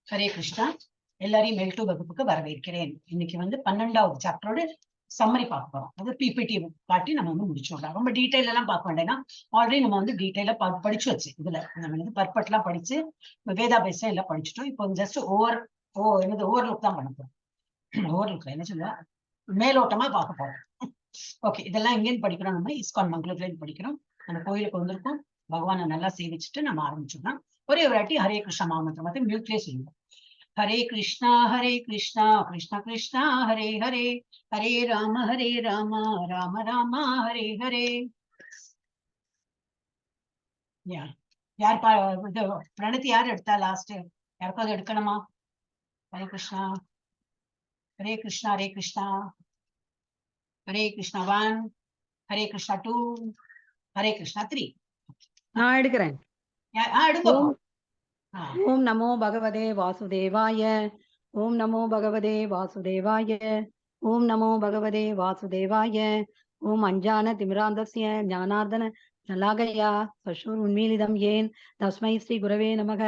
ஹரே கிருஷ்ணா. எல்லாரையும் L two வகுப்புக்கு வரவேற்கிறேன். இன்னைக்கு வந்து 12வது சாப்டரோட சம்மரி பார்க்க போறோம். அது பிபிடி காட்டி நம்ம வந்து முடிச்சிடலாம். ரொம்ப டீட்டெயில் எல்லாம் பார்க்க வேண்டாம். ஆல்ரெடி நம்ம வந்து டீட்டெயிலா படிச்சு வச்சு இதுல நம்ம வந்து பர்பட்லாம் படிச்சு வேதா பேஸா எல்லாம் படிச்சுட்டோம். இப்போ ஜஸ்ட் ஓவர் ஓ என்னது ஓவர்லுக் தான் பண்ண போறோம். ஓவர்லுக் என்ன சொல்லுவா, மேலோட்டமா பார்க்க போறோம். ஓகே, இதெல்லாம் எங்கேருந்து படிக்கிறோம்? நம்ம இஸ்கான் மங்களூர்ல இருந்து படிக்கிறோம். அந்த கோயிலுக்கு வந்திருக்கோம். பகவானை நல்லா சேவிச்சுட்டு நம்ம ஆரம்பிச்சோம்னா ஒரே ஒரு வாட்டி ஹரே கிருஷ்ணா மாமந்திரம் மட்டும் மியூட்லேயே சொல்லுவோம். ஹரே கிருஷ்ணா ஹரே கிருஷ்ணா கிருஷ்ண கிருஷ்ணா ஹரே ஹரே, ஹரே ராம ஹரே ராம ராம ராம ஹரே ஹரே. யார் இது பிரணதி யார் எடுத்தா லாஸ்ட்? யாருக்காவது எடுக்கணுமா? ஹரே கிருஷ்ணா ஹரே கிருஷ்ணா ஹரே கிருஷ்ணா ஹரே கிருஷ்ணா 1, ஹரே கிருஷ்ணா 2, ஹரே கிருஷ்ணா 3. நான் எடுக்கிறேன். எடுங்க. ஓம் ஓம் நமோ பகவதே வாசுதேவாய. ஓம் நமோ பகவதே வாசுதேவாய. ஓம் நமோ பகவதே வாசுதேவாய. ஓம் அஞ்சான திமிராந்தஸ்ய ஞானார்த்தன சலாகயா சஷூர் உன்மீலிதம் ஏன் தஸ்மை ஸ்ரீ குரவே நமக.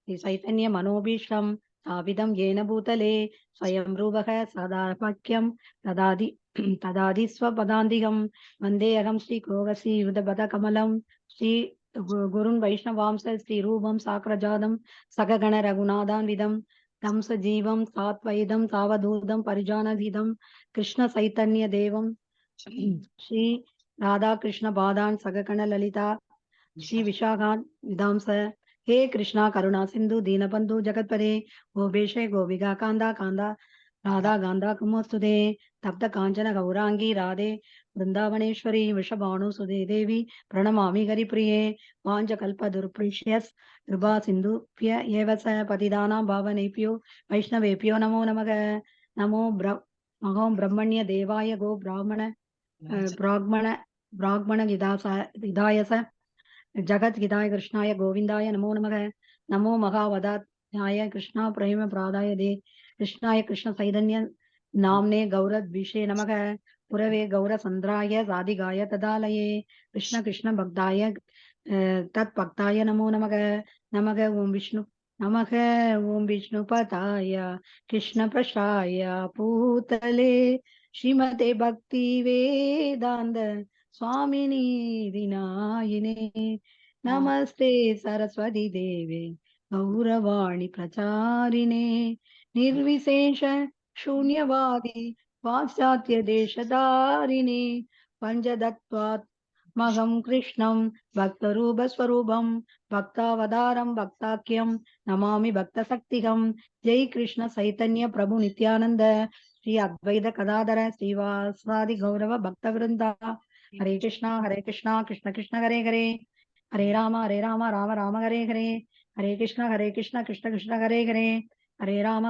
ஸ்ரீ சைத்தன்ய மனோபீஷ்டம் ஸ்தாபிதம் ஏன பூதலே ஸ்வயம் ரூபக சதாபக்யம் ததாதி ததாதி ஸ்வபதாந்திகம் வந்தே அகம் ஸ்ரீ கோகஸ்ரீ யுதபத கமலம் ஸ்ரீ குருன் வைஷ்ணவாம்ச ஸ்ரீ ரூபம் சாக்ரஜாதம் சககண ரகுநாதான்விதம் தம் சஜீவம் சாத்வைதம் சாவதூதம் பரிஜானதீதம் கிருஷ்ண சைத்தன்ய தேவம் ஸ்ரீ ராதா கிருஷ்ண பாதான் சககண லலிதா ஸ்ரீ விஷாகான் விதாம்ச. ஹே கிருஷ்ணா கருணா சிந்து தீனபந்து ஜெகத்பதே கோபேஷே கோபிகா காந்தா காந்தா ராதா காந்தா குமோஸ்துதே. தப்த காஞ்சன கௌராங்கி ராதே பிருந்தாவனேஸ்வரி விஷபானு சுதே தேவி பிரணமாமி ஹரிப்ரியே. வாஞ்ச கல்பதுர்பிஷ்யஸ் கிருபா சிந்துப்ய ஏவச பதிதானாம் பாவனேபியோ வைஷ்ணவேபியோ நமோ நமக. நமோ மகோம் பிரம்மண்ய தேவாய கோ பிராமண பிராக்மண பிராக்மண ஹிதாயச ஜகத் ஹிதாய கிருஷ்ணாய கோவிந்தாய நமோ நமக. நமோ மகாவதாய கிருஷ்ணா பிரேம பிராதாய தே கிருஷ்ணாய கிருஷ்ண சைதன்ய நாம்னே கௌரத்விஷே நமக. புரவே கௌரசந்திராய சாதிகாய ததாலயே கிருஷ்ண கிருஷ்ண பக்தாய தத் பக்தாய நமோ நமக. நமக ஓம் விஷ்ணு நமக ஓம் விஷ்ணு பதாய கிருஷ்ண பிரசாய பூதலே ஸ்ரீமதே பக்தி வேதாந்த சுவாமினி நாயினே. நமஸ்தே சரஸ்வதி தேவே கௌரவாணி பிரச்சாரிணே நிர்விசேஷ शून्यवादी पाश्चात्य देशधारिणे पञ्चदत्वात्मकं कृष्णं भक्तरूपस्वरूपं भक्तावतारं भक्ताख्यं नमामि भक्तशक्तिकं. जय कृष्ण चैतन्य प्रभु नित्यानंद श्री अद्वैत कदाधर श्रीवासादि गौरव भक्तवृंदा. हरे कृष्णा कृष्णा कृष्ण कृष्ण हरे हरे, हरे राम राम राम हरे हरे. हरे कृष्ण कृष्ण कृष्ण हरे हरे, हरे राम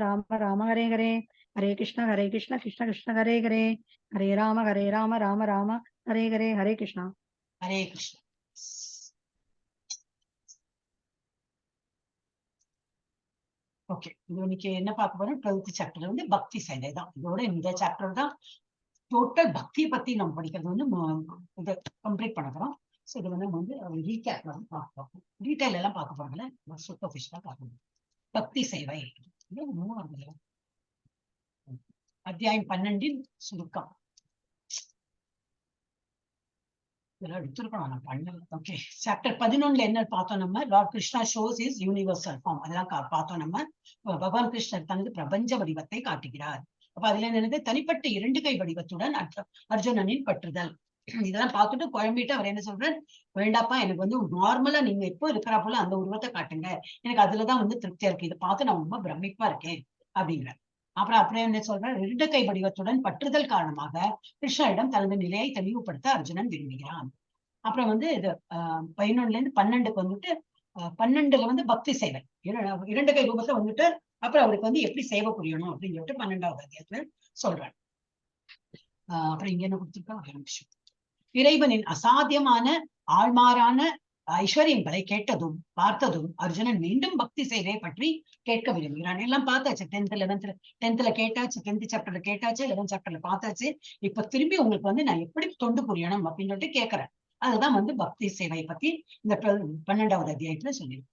राम राम हरे हरे. हरे कृष्ण कृष्ण कृष्ण हरे हरे, हरे राम राम राम हरे हरे. हरे कृष्णा ஹரே கிருஷ்ணா. ஓகே, இது இன்னைக்கு என்ன பார்க்க போறோம்? 12th chapter வந்து பக்தி சைடு தான். இதோட இந்த சாப்டர் தான் டோட்டல் பக்தியை பத்தி நம்ம படிக்கிறது வந்து இது கம்ப்ளீட் பண்ண போறோம். ஸோ இது வந்து நம்ம வந்து ரீகேப் வந்து பார்க்க போறோம். டீட்டெயில் எல்லாம் பார்க்க போறோம்ல, சூப்பர்ஃபிஷியலா பார்க்கணும். பக்தி சேவை இது மூணாவது அத்தியாயம் 12 சுருக்கம். இதெல்லாம் எடுத்திருக்கணும், நான் பண்ணல. ஓகே, சாப்டர் 11 என்ன பார்த்தோம் நம்ம? Lord Krishna shows his universal form. அதெல்லாம் பார்த்தோம் நம்ம. பகவான் கிருஷ்ணர் தனது பிரபஞ்ச வடிவத்தை காட்டுகிறார். அப்ப அதுல என்னது? தனிப்பட்ட 2 கை வடிவத்துடன் அர்ஜுனனின் பற்றுதல். இதெல்லாம் பார்த்துட்டு குழம்பிட்டு அவர் என்ன சொல்றார்? வேண்டாப்பா, எனக்கு வந்து நார்மலா நீங்க எப்போ இருக்கிறா போல அந்த உருவத்தை காட்டுங்க, எனக்கு அதுலதான் வந்து திருப்தியா இருக்கு, இதை பார்த்து நான் ரொம்ப பிரமிப்பா இருக்கேன் அப்படிங்கிறார். அப்புறம் அப்புறம் என்ன சொல்றார்? 2 கை வடிவத்துடன் பற்றுதல் காரணமாக கிருஷ்ணரிடம் தனது நிலையை தெளிவுபடுத்த அர்ஜுனன் விரும்புகிறான். அப்புறம் வந்து இது 11ல இருந்து 12க்கு வந்துட்டு 12ல வந்து பக்தி சேவை 2 கை ரூபத்தை வந்துட்டு அப்புறம் அவருக்கு வந்து எப்படி சேவை புரியணும் அப்படின்னு சொல்லிட்டு 12வது அத்தியாயத்துல சொல்றார். அப்புறம் இங்க என்ன கொடுத்திருக்கா? ஒரு நிமிஷம். இறைவனின் அசாத்தியமான ஆழ்மாறான ஐஸ்வர்யங்களை கேட்டதும் பார்த்ததும் அர்ஜுனன் மீண்டும் பக்தி சேவை பற்றி கேட்க விரும்புகிறான். எல்லாம் பார்த்தாச்சு. 10th 11th 10thல கேட்டாச்சு, 10th சாப்டர்ல கேட்டாச்சு, 11th சாப்டர்ல பார்த்தாச்சு. இப்ப திரும்பி உங்களுக்கு வந்து நான் எப்படி தொண்டு புரியணும் அப்படின்னு சொல்லிட்டு கேட்கிறேன். அதுதான் வந்து பக்தி சேவை பத்தி இந்த 12வது அத்தியாயத்துல சொல்லியிருக்கு.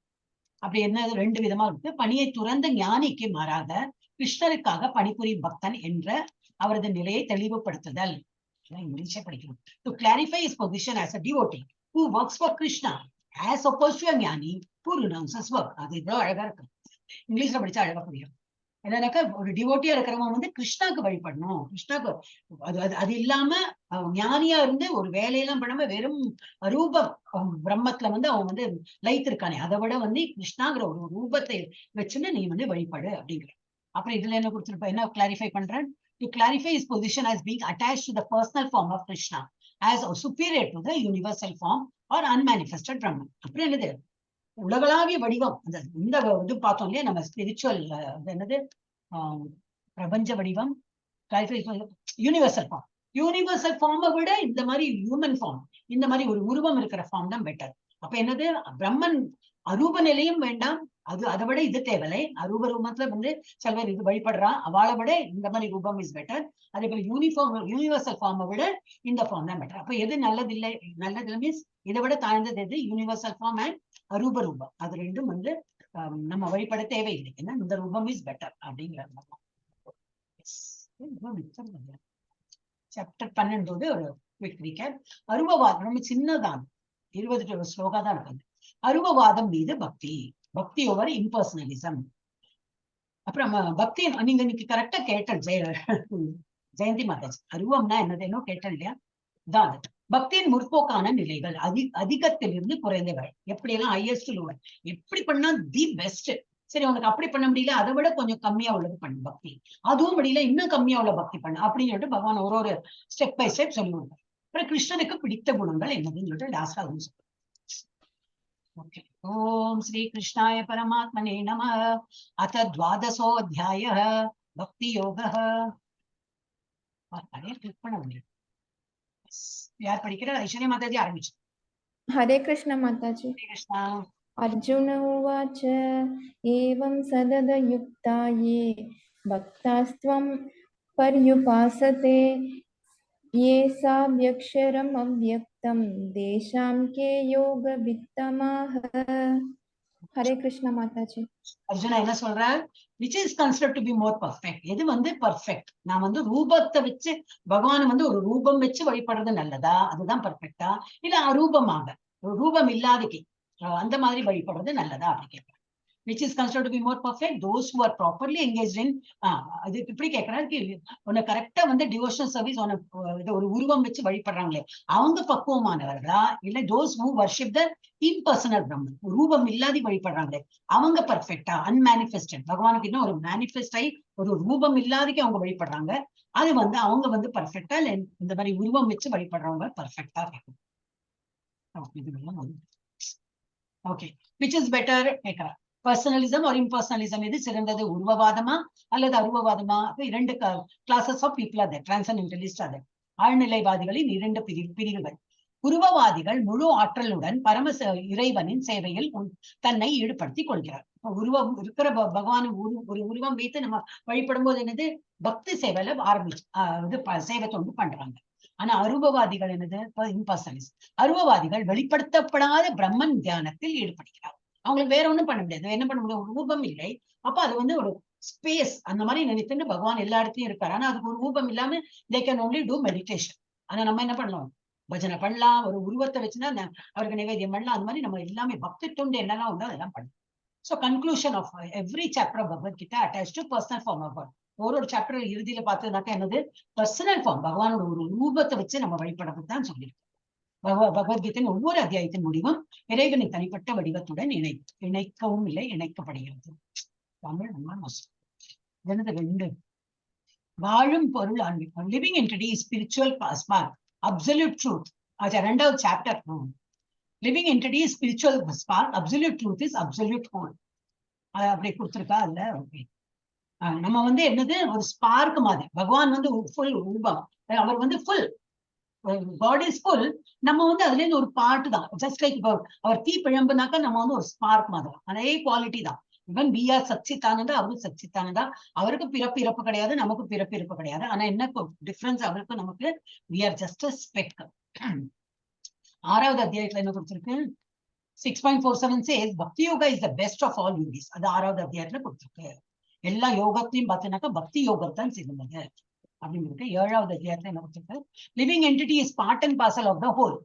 அப்படி என்ன ரெண்டு விதமா இருக்கு. பணியை துறந்த ஞானிக்கு மாறாக கிருஷ்ணருக்காக பணிபுரியும் பக்தன் என்ற அவரது நிலையை தெளிவுபடுத்துதல். இங்கிலீஷே படிக்கணும். To clarify his position as a devotee who works for Krishna as opposed to a Jnani who renounces work. அது இவ்வளவு அழகா இருக்கு. இங்கிலீஷ்ல படிச்சா அழகா புரியும். என்னன்னாக்கா, ஒரு டிவோட்டியா இருக்கிறவன் வந்து கிருஷ்ணாக்கு வழிபடணும். கிருஷ்ணாக்கு அது அது அது இல்லாம அவன் ஞானியா இருந்து ஒரு வேலையெல்லாம் பண்ணாம வெறும் ரூப பிரம்மத்துல வந்து அவன் வந்து லயித்திருக்கானே, அதை விட வந்து கிருஷ்ணாங்கிற ஒரு ரூபத்தை வச்சுன்னு நீ வந்து வழிபடு அப்படிங்கிற. அப்புறம் இதுல என்ன கொடுத்திருப்ப, என்ன கிளாரிஃபை பண்றேன்? To clarify his position as being attached to the personal form of Krishna as superior to the universal form or unmanifested Brahman. அப்புறம் என்னது, உலகளாவிய வடிவம். அந்த இந்த இது பார்த்தோம் இல்லையா நம்ம, ஸ்பிரிச்சுவல் என்னது, பிரபஞ்ச வடிவம், யூனிவர்சல் ஃபார்ம். யூனிவர்சல் ஃபார்மை விட இந்த மாதிரி ஹியூமன் ஃபார்ம், இந்த மாதிரி ஒரு உருவம் இருக்கிற ஃபார்ம் தான் பெட்டர். அப்ப என்னது, பிரம்மன் அரூப நிலையும் வேண்டாம், அது அதை விட இது தேவலை. அரூப ரூபத்துல வந்து சில பேர் இது வழிபடுறா, அவளை விட இந்த மாதிரி ரூபம் is better. அதே போல யூனிவர்சல் ஃபார்மை விட இந்த ஃபார்ம் தான் பெட்டர். அப்ப எது நல்லதில்லை? நல்லது மீன்ஸ் இதை விட தாழ்ந்தது எது? யூனிவர்சல் ஃபார்ம் அண்ட் அரூப ரூபம். அது ரெண்டும் வந்து நம்ம வழிபட தேவையில்லை. ஏன்னா இந்த ரூபம் is better அப்படிங்கிற. சாப்டர் 12 ஒரு குவிக் ரீகேப். அருவவாதம் ரொம்ப சின்னதான், 20 ஸ்லோகா தான் இருக்குது. அருவவாதம் மீது பக்தி, பக்தி ஓவர் இம்பர்சனலிசம். அப்புறம் பக்தி நீங்க இன்னைக்கு கரெக்டா கேட்டல், ஜெயந்தி மாதாஜி, அருவம்னா என்னது என்ன கேட்டல் இல்லையா? தான் அது. பக்தியின் முற்போக்கான நிலைகள், அதிகத்திலிருந்து குறைந்தவை. எப்படியெல்லாம் ஹையஸ்ட் லோவர் எப்படி பண்ணா the best. சரி, உனக்கு அப்படி பண்ண முடியல, அதை விட கொஞ்சம் கம்மியா உள்ளது பண்ணு பக்தி. அதுவும் முடியல, இன்னும் கம்மியா உள்ள பக்தி பண்ணு அப்படின்னு சொல்லிட்டு பகவான் ஒரு ஒரு ஸ்டெப் பை ஸ்டெப் சொல்லி கொடுப்பார். அப்புறம் கிருஷ்ணனுக்கு பிடித்த குணங்கள் என்னதுன்னு சொல்லிட்டு லாஸ்டா அதுவும் சொல்லுவார். ஓகே, ஓம் ஸ்ரீ கிருஷ்ணாய பரமாத்மனே நம. அத துவாதசோऽध्यायः பக்தி யோகः. நிறைய கிளிக் பண்ண முடியும். யார் படிக்கிறார்? ஐஸ்வர்யா மாதாஜி ஆரம்பிச்சு. हरे कृष्ण माताजी. ஹரே கிருஷ்ணா. अर्जुन उवाच, एवं सततयुक्ता ये भक्तास्त्वं पर्युपासते, ये साव्यक्षरम् अव्यक्तं तेषां के योगवित्तमाः. हरे कृष्ण माताजी. அர்ஜுனா என்ன சொல்றார்? Which is consider to be more perfect? எது வந்து பர்ஃபெக்ட்? நான் வந்து ரூபத்தை வச்சு, பகவான் வந்து ஒரு ரூபம் வச்சு வழிபடுறது நல்லதா? அதுதான் பர்ஃபெக்டா? இல்ல அரூபமாக, ஒரு ரூபம் இல்லாதக்கு அந்த மாதிரி வழிபடுறது நல்லதா அப்படி கேட்கிறேன். Which is consider to be more perfect? Those who are properly engage in, அது இப்படி கேட்கறாரு, உன்னை கரெக்டா வந்து டிவோஷனல் சர்வீஸ் உன்னை இது ஒரு உருவம் வச்சு வழிபடுறாங்களே, அவங்க பக்குவமானவர்களா? இல்ல those who worship the impersonal Brahman, ரூபம் இல்லாதி வழிபடுறாங்களே, அவங்க பர்ஃபெக்டா? அன்மேனிஃபெஸ்டட், பகவானுக்கு இன்னும் ஒரு மேனிஃபெஸ்ட் ஆகி ஒரு ரூபம் இல்லாதக்கு அவங்க வழிபடுறாங்க, அது வந்து அவங்க வந்து பர்ஃபெக்டா, இல்ல இந்த மாதிரி உருவம் வச்சு வழிபடுறவங்க பர்ஃபெக்டா கேட்கும். ஓகே, which is better கேட்கிறா. பர்சனலிசம் ஒரு இம்பர்சனலிசம், எது சிறந்தது? உருவவாதமா அல்லது அருவவாதமா? அப்ப இரண்டு கிளாஸஸ் ஆஃப் பீப்புள் are டிரான்சென்டென்டலிஸ்ட், அது ஆழ்நிலைவாதிகளின் இரண்டு பிரிவுகள். உருவவாதிகள் முழு ஆற்றலுடன் பரம இறைவனின் சேவையில் தன்னை ஈடுபடுத்திக் கொள்கிறார். இப்ப உருவம் இருக்கிற பகவான் ஒரு உருவம் வைத்து நம்ம வழிபடும் போது என்னது, பக்தி சேவையில ஆரம்பிச்சு இது சேவை தொண்டு பண்றாங்க. ஆனா அருவவாதிகள் என்னது, இம்பர்சனலிஸ்ட், அருவவாதிகள் வெளிப்படுத்தப்படாத பிரம்மன் தியானத்தில் ஈடுபடுகிறார். அவங்களுக்கு வேற ஒண்ணும் பண்ண முடியாது. என்ன பண்ண முடியும்? ஒரு ரூபம் இல்லை. அப்ப அது வந்து ஒரு ஸ்பேஸ் அந்த மாதிரி நினைத்துன்னு பகவான் எல்லா இடத்துலயும் இருக்காரு. ஆனா அதுக்கு ஒரு ரூபம் இல்லாம they can only do meditation. ஆனா நம்ம என்ன பண்ணலாம்? பஜனை பண்ணலாம், ஒரு உருவத்தை வச்சுன்னா அவருக்கு நிவேத்தியம் பண்ணலாம். அந்த மாதிரி நம்ம எல்லாமே பக்தி தொண்டு என்னெல்லாம் உண்டோ அதெல்லாம் பண்ணலாம். So conclusion of every chapter of Bhagavad Gita attach to personal form of God. ஒரு ஒரு சாப்டர் இறுதியில பார்த்ததுனாக்கா என்னது, பர்சனல் ஃபார்ம், பகவானோட ஒரு ரூபத்தை வச்சு நம்ம வழிபடுறது தான் சொல்லியிருக்கோம். பகவத்கீதையின் ஒவ்வொரு அத்தியாயத்தின் முடிவும் இறைவனின் தனிப்பட்ட வடிவத்துடன் இணைக்கவும் இல்லை, இணைக்கப்படுகிறது. தமிழ் ரொம்ப மோசம். என்னது ரெண்டு, வாழும் பொருள் ஆன்மீகம், living entity, spiritual spark, absolute truth. ஆச்சா, ரெண்டாவது chapter, living entity, spiritual spark, absolute truth is absolute whole. அது அப்படி கொடுத்துருக்கா இல்ல? ஓகே, நம்ம வந்து என்னது, ஒரு ஸ்பார்க் மாதிரி. பகவான் வந்து ஃபுல் ரூபம், அவர் வந்து ஃபுல், காட் is full. நம்ம வந்து அதுல இருந்து ஒரு பார்ட் தான். ஜஸ்ட் லைக் இப்போ அவர் தீ பிழம்புனாக்கா நம்ம வந்து ஒரு ஸ்பார்க் மாதிரி, அதே குவாலிட்டி தான். ஈவன் we are Satchidananda, அவரும் சச்சிதானந்தா. அவருக்கு பிறப்பு இறப்பு கிடையாது, நமக்கு பிறப்பு இறப்பு கிடையாது. ஆனா என்ன டிஃபரன்ஸ் அவருக்கு நமக்கு? We are just speck. ஆறாவது அத்தியாயத்துல என்ன கொடுத்திருக்கு? 6.47 says Bhakti Yoga is the best of all yogis. அது ஆறாவது அத்தியாயத்துல கொடுத்திருக்கு. எல்லா யோகத்தையும் பார்த்தீங்கன்னாக்கா பக்தி யோகத்தான் சிறந்தது அப்படின்னு இருக்கு. ஏழாவது அத்தியாயத்துல என்ன கொடுத்திருக்கு? Living entity is part and parcel of the whole,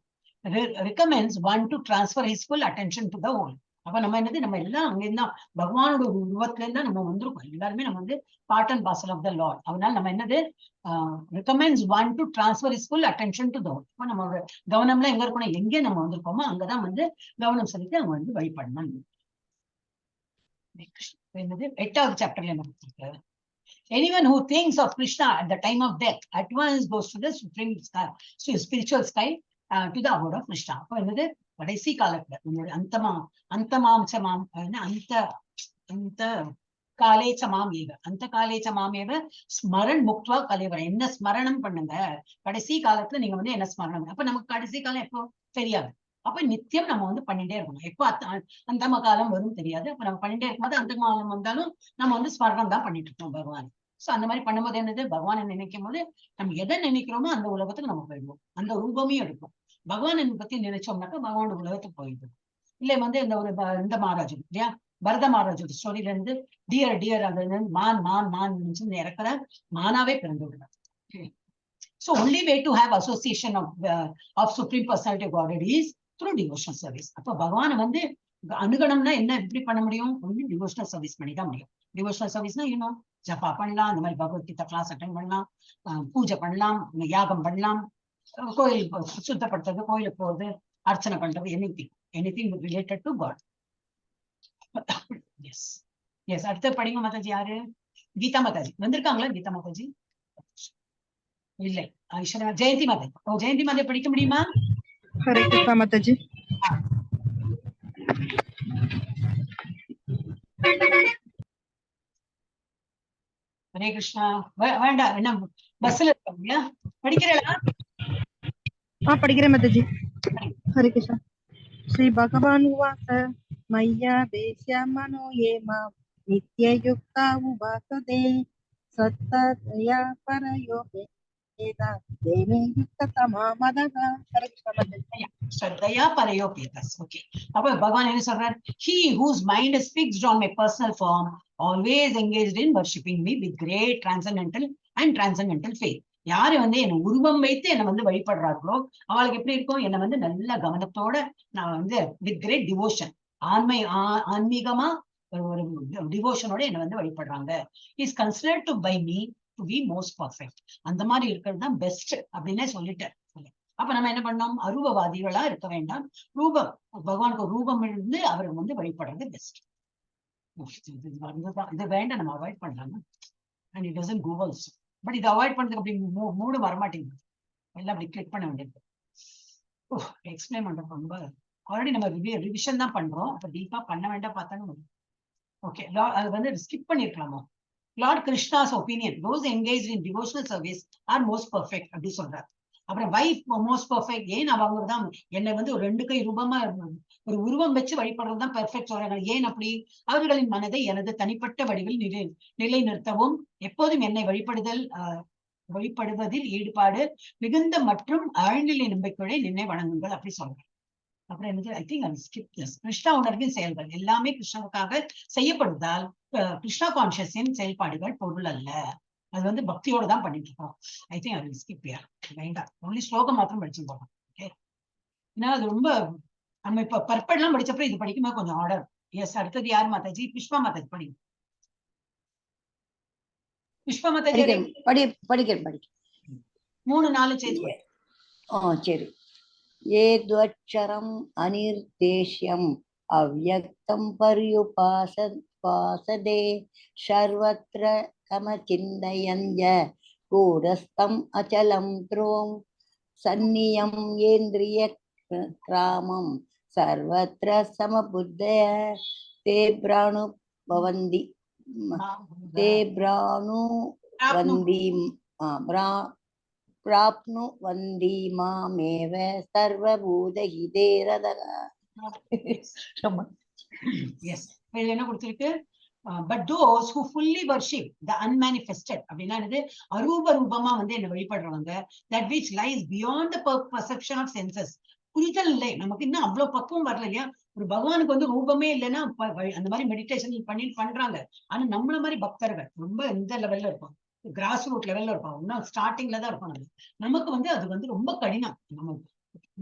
recommends one to transfer his full attention to the whole. அப்ப நம்ம என்னது, நம்ம எல்லாம் அங்கிருந்தா பகவானோட ஒரு உருவத்துல இருந்தா நம்ம வந்திருக்கோம். எல்லாருமே நம்ம வந்து part and parcel of the Lord. அதனால நம்ம என்னது, recommends one to transfer his full attention to the whole. அப்ப நம்மளோட கவனம்லாம் எங்க இருக்கணும்? எங்கே நம்ம வந்திருக்கோமோ அங்கதான் வந்து கவனம் செலுத்தி அவங்க வந்து வழிபடணும். என்னது, எட்டாவது சாப்டர்ல என்ன கொடுத்திருக்கு? Anyone who thinks of Krishna at the time of death at once goes to the supreme sky, so spiritual sky, to the abode of Krishna. அப்ப என்னது, கடைசி காலத்துல உங்களுடைய அந்தமா அந்தமாம்சமாம் என்ன, அந்த அந்த காலே சமாம் ஏவ, அந்த காலே சமாம் ஏவ ஸ்மரன் முக்துவா கலேவரம். என்ன ஸ்மரணம் பண்ணுங்க கடைசி காலத்துல நீங்க வந்து என்ன ஸ்மரணம். அப்ப நமக்கு கடைசி காலம் எப்போ தெரியாது. அப்ப நித்தியம் நம்ம வந்து பண்ணிட்டே இருக்கணும். எப்போ அந்தம காலம் வரும் தெரியாது. அப்ப நம்ம பண்ணிட்டே இருக்கும்போது அந்த காலம் வந்தாலும் நம்ம வந்து ஸ்மரணம் தான் பண்ணிட்டு இருக்கோம் பகவான். சோ அந்த மாதிரி பண்ணும்போது என்னது, பகவானை நினைக்கும் போது நம்ம எதை நினைக்கிறோமோ அந்த உலகத்துக்கு நம்ம போயிடுவோம். அந்த ரூபமே எடுக்கும். பகவானை பத்தி நினைச்சோம்னாக்கா பகவானோட உலகத்துக்கு போயிடுவோம். இல்ல வந்து இந்த ஒரு இந்த மகாராஜு இல்லையா, பரத மகாராஜோட ஸ்டோரியில இருந்து டியர் டியர் அது மான் மான் மான் நினைச்சு இறக்குற மானாவே பிறந்து விடுறார். So only way to have association of Supreme Personality of Godhead is through devotional service. அப்ப பகவானை வந்து அணுகணும்னா என்ன எப்படி பண்ண முடியும்? ஒன்லி டிவோஷனல் சர்வீஸ் பண்ணி தான் முடியும். டிவோஷனல் சர்வீஸ்னா இன்னும் ஜப்பா பண்ணலாம், அந்த மாதிரி பகவத்கீதா கிளாஸ் அட்டன் பண்ணலாம், பூஜை பண்ணலாம், யாகம் பண்ணலாம், கோயில் சுத்தப்படுத்துறது, கோயிலுக்கு போறது, அர்ச்சனை பண்றது, anything related to God. Yes, அடுத்த படிங்க மாதாஜி. யாரு? கீதா மாதாஜி வந்திருக்காங்களா? கீதா மாதாஜி இல்லை. ஐஸ்வர்யா, ஜெயந்தி மாதாஜி. ஓ, ஜெயந்தி மாதாஜி படிக்க முடியுமா? ஹரே கிருஷ்ணா மாதாஜி. ஹரே கிருஷ்ணா. வேண்டாம், என்ன பஸ்ல இருக்காங்க, படிக்கிறீங்களா? படிக்கிறேன் மாதாஜி. ஹரே கிருஷ்ணா. ஸ்ரீ பகவான் உவாச மய்யா தேசிய மனோ ஏ மாம் நித்யயுக்தா உபாசதே சத்ததயா பரயோ வேதா தேவே யுக்ததமா மதக. ஹரே கிருஷ்ணா மாதாஜி. ஸ்ரத்தையா பரயோபேதஸ். ஓகே, அப்ப பகவான் என்ன சொல்றார்? He whose mind is fixed on my personal form, always engaged in worshipping me with great transcendental and transcendental faith. யாரு வந்து என்னை உருவம் வைத்து என்னை வந்து வழிபடுறார்களோ அவளுக்கு எப்படி இருக்கும்? என்னை வந்து நல்ல கவனத்தோட நான் வந்து வித் கிரேட் டிவோஷன், ஆன்மை ஆன்மீகமா ஒரு டிவோஷனோட என்னை வந்து வழிபடுறாங்க. Is considered to by me to be most perfect. அந்த மாதிரி இருக்கிறது தான் பெஸ்ட் அப்படின்னே சொல்லிட்டேன். அப்ப நம்ம என்ன பண்ணோம்? அரூபவாதிகளா இருக்க வேண்டாம். ரூபம், பகவானுக்கு ரூபம் இருந்து அவர் வந்து வழிபடுறது பெஸ்ட். இது வேண்டாம், நம்ம அவாய்ட் பண்ணலாம். And it doesn't go also. But இதை அவாய்ட் பண்றதுக்கு அப்படி மூடு வரமாட்டேங்குது. எல்லாம் அப்படி கிளிக் பண்ண வேண்டியது. ஓ, எக்ஸ்பிளைன் பண்றது ரொம்ப ஆல்ரெடி நம்ம ரிவிஷன் தான் பண்றோம். அப்ப டீப்பா பண்ண வேண்டாம் பார்த்தாலும் ஓகே. அது வந்து skip பண்ணிருக்கலாமோ? Lord Krishna's opinion, those engaged in devotional service are most perfect அப்படி சொல்றாரு. அப்புறம் வை மோஸ்ட் பர்ஃபெக்ட்? ஏன் அவங்க தான் என்னை வந்து ஒரு ரெண்டு கை ரூபமா ஒரு உருவம் வச்சு வழிபடுறது தான் பெர்ஃபெக்ட் சொல்றாங்க. ஏன் அப்படி? அவர்களின் மனதை எனது தனிப்பட்ட வடிவில் நிலை நிறுத்தவும் எப்போதும் என்னை வழிபடுவதில் ஈடுபாடு மிகுந்த மற்றும் ஆழ்நிலை நம்பிக்கையுடன் என்னை வணங்குங்கள் அப்படி சொல்றேன். அப்புறம் என்னது, I think I skip this. Krishna உணர்வின் செயல்கள் எல்லாமே கிருஷ்ணனுக்காக செய்யப்படுவதால் கிருஷ்ணா கான்சியஸின் செயல்பாடுகள் பொருள் அல்ல. அது வந்து பக்தியோட தான் பண்ணிட்டு இருக்கோம். I think I will skip here. வேண்டாம், ஒன்லி ஸ்லோகம் மாத்திரம் படிச்சு போகலாம். ஓகே, ஏன்னா அது ரொம்ப நம்ம இப்ப பர்படெல்லாம் படிச்சப்ப இது படிக்கும்போது கொஞ்சம் ஆர்டர். எஸ், அடுத்தது யார் மாதாஜி? புஷ்பா மாதாஜி படிங்க. புஷ்பா மாதாஜி. படிக்கிறேன், படிக்கிறேன், படிக்கிறேன். மூணு நாலு சேர்த்து. ஆ சரி. ஏத்வட்சரம் அனிர்தேஷ்யம் அவ்யக்தம் பர்யுபாசதே சர்வத்ர கமசிந்தயஞ்ச கூடஸ்தம் அச்சலம் த்ருவம் சந்நியம் ஏந்திரிய கிராமம் சர்வத்ர சமபுத்தய தே பிராணு பவந்தி தே பிராணு வந்தி பிராப்னு வந்தி மாமேவ சர்வபூதஹிதே ரதக. எஸ், இதுல என்ன கொடுத்திருக்கு? But those who fully worship the unmanifested அப்படின்னா என்னது, அரூப ரூபமா வந்து என்ன வழிபடுறவங்க, that which lies beyond the perception of senses, புரிதல் இல்லை நமக்கு. இன்னும் அவ்வளவு பக்குவம் வரல இல்லையா? ஒரு பகவானுக்கு வந்து ரூபமே இல்லைன்னா அந்த மாதிரி மெடிடேஷன் பண்ணி பண்றாங்க. ஆனா நம்மள மாதிரி பக்தர்கள் ரொம்ப எந்த லெவல்ல இருப்போம், கிராஸ் ரூட் லெவல்ல இருப்போம், இன்னும் ஸ்டார்டிங்ல தான் இருப்போம். நமக்கு வந்து அது வந்து ரொம்ப கடினம். நம்ம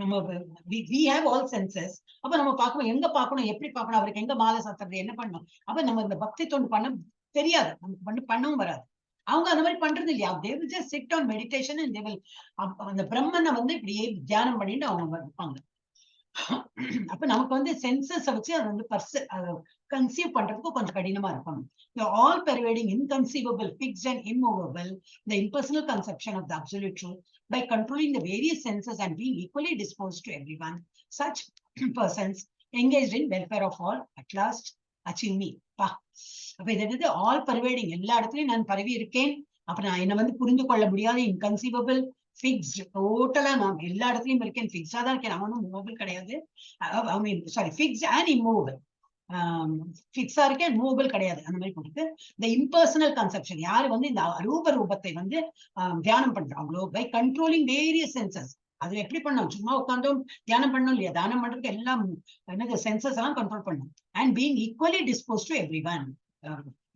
நம்ம we have all senses. அப்ப நம்ம பார்க்கணும், எங்க பார்க்கணும், எப்படி பார்க்கணும், அவருக்கு எங்க மாலை சாத்துறது, என்ன பண்ணணும். அப்ப நம்ம இந்த பக்தி தொண்டு பண்ண தெரியாது நமக்கு, பண்ணவும் வராது. அவங்க அந்த மாதிரி பண்றது இல்லையா? They will just sit on meditation and they will அந்த பிரம்மனை வந்து இப்படியே தியானம் பண்ணிட்டு அவங்க இருப்பாங்க. அப்ப நமக்கு வந்து சென்சஸ வச்சு அதை வந்து கன்சீவ் பண்றதுக்கு கொஞ்சம் கடினமா இருக்கும். The all pervading, inconceivable, fixed and immovable, the impersonal conception of the absolute truth, by controlling the various senses and being equally disposed to everyone, such persons engaged in welfare of all at last achieve me. பா, அப்ப இது என்னது? All pervading, எல்லா இடத்துலயும் நான் பரவி இருக்கேன். அப்ப நான் என்ன வந்து புரிந்து கொள்ள முடியாத, இன்கன்சீவபிள், ஃபிக்ஸ்டு, டோட்டலா நான் எல்லா இடத்துலயும் இருக்கேன், ஃபிக்ஸா தான் இருக்கேன். அவனும் மூவபிள் கிடையாது. I mean, sorry, fixed and immovable. ஃபிக்ஸா இருக்கேன், மூவபிள் கிடையாது. அந்த மாதிரி போட்டுருக்கு. இந்த இம்பர்சனல் கன்செப்ஷன், யாரு வந்து இந்த அரூப ரூபத்தை வந்து தியானம் பண்றாங்களோ, பை கண்ட்ரோலிங் வேரியஸ் சென்சஸ். அது எப்படி பண்ணணும்? சும்மா உட்காந்தோம் தியானம் பண்ணணும் இல்லையா? தியானம் பண்றதுக்கு எல்லாம் என்னது, சென்சஸ் எல்லாம் கண்ட்ரோல் பண்ணணும். And being equally disposed to everyone,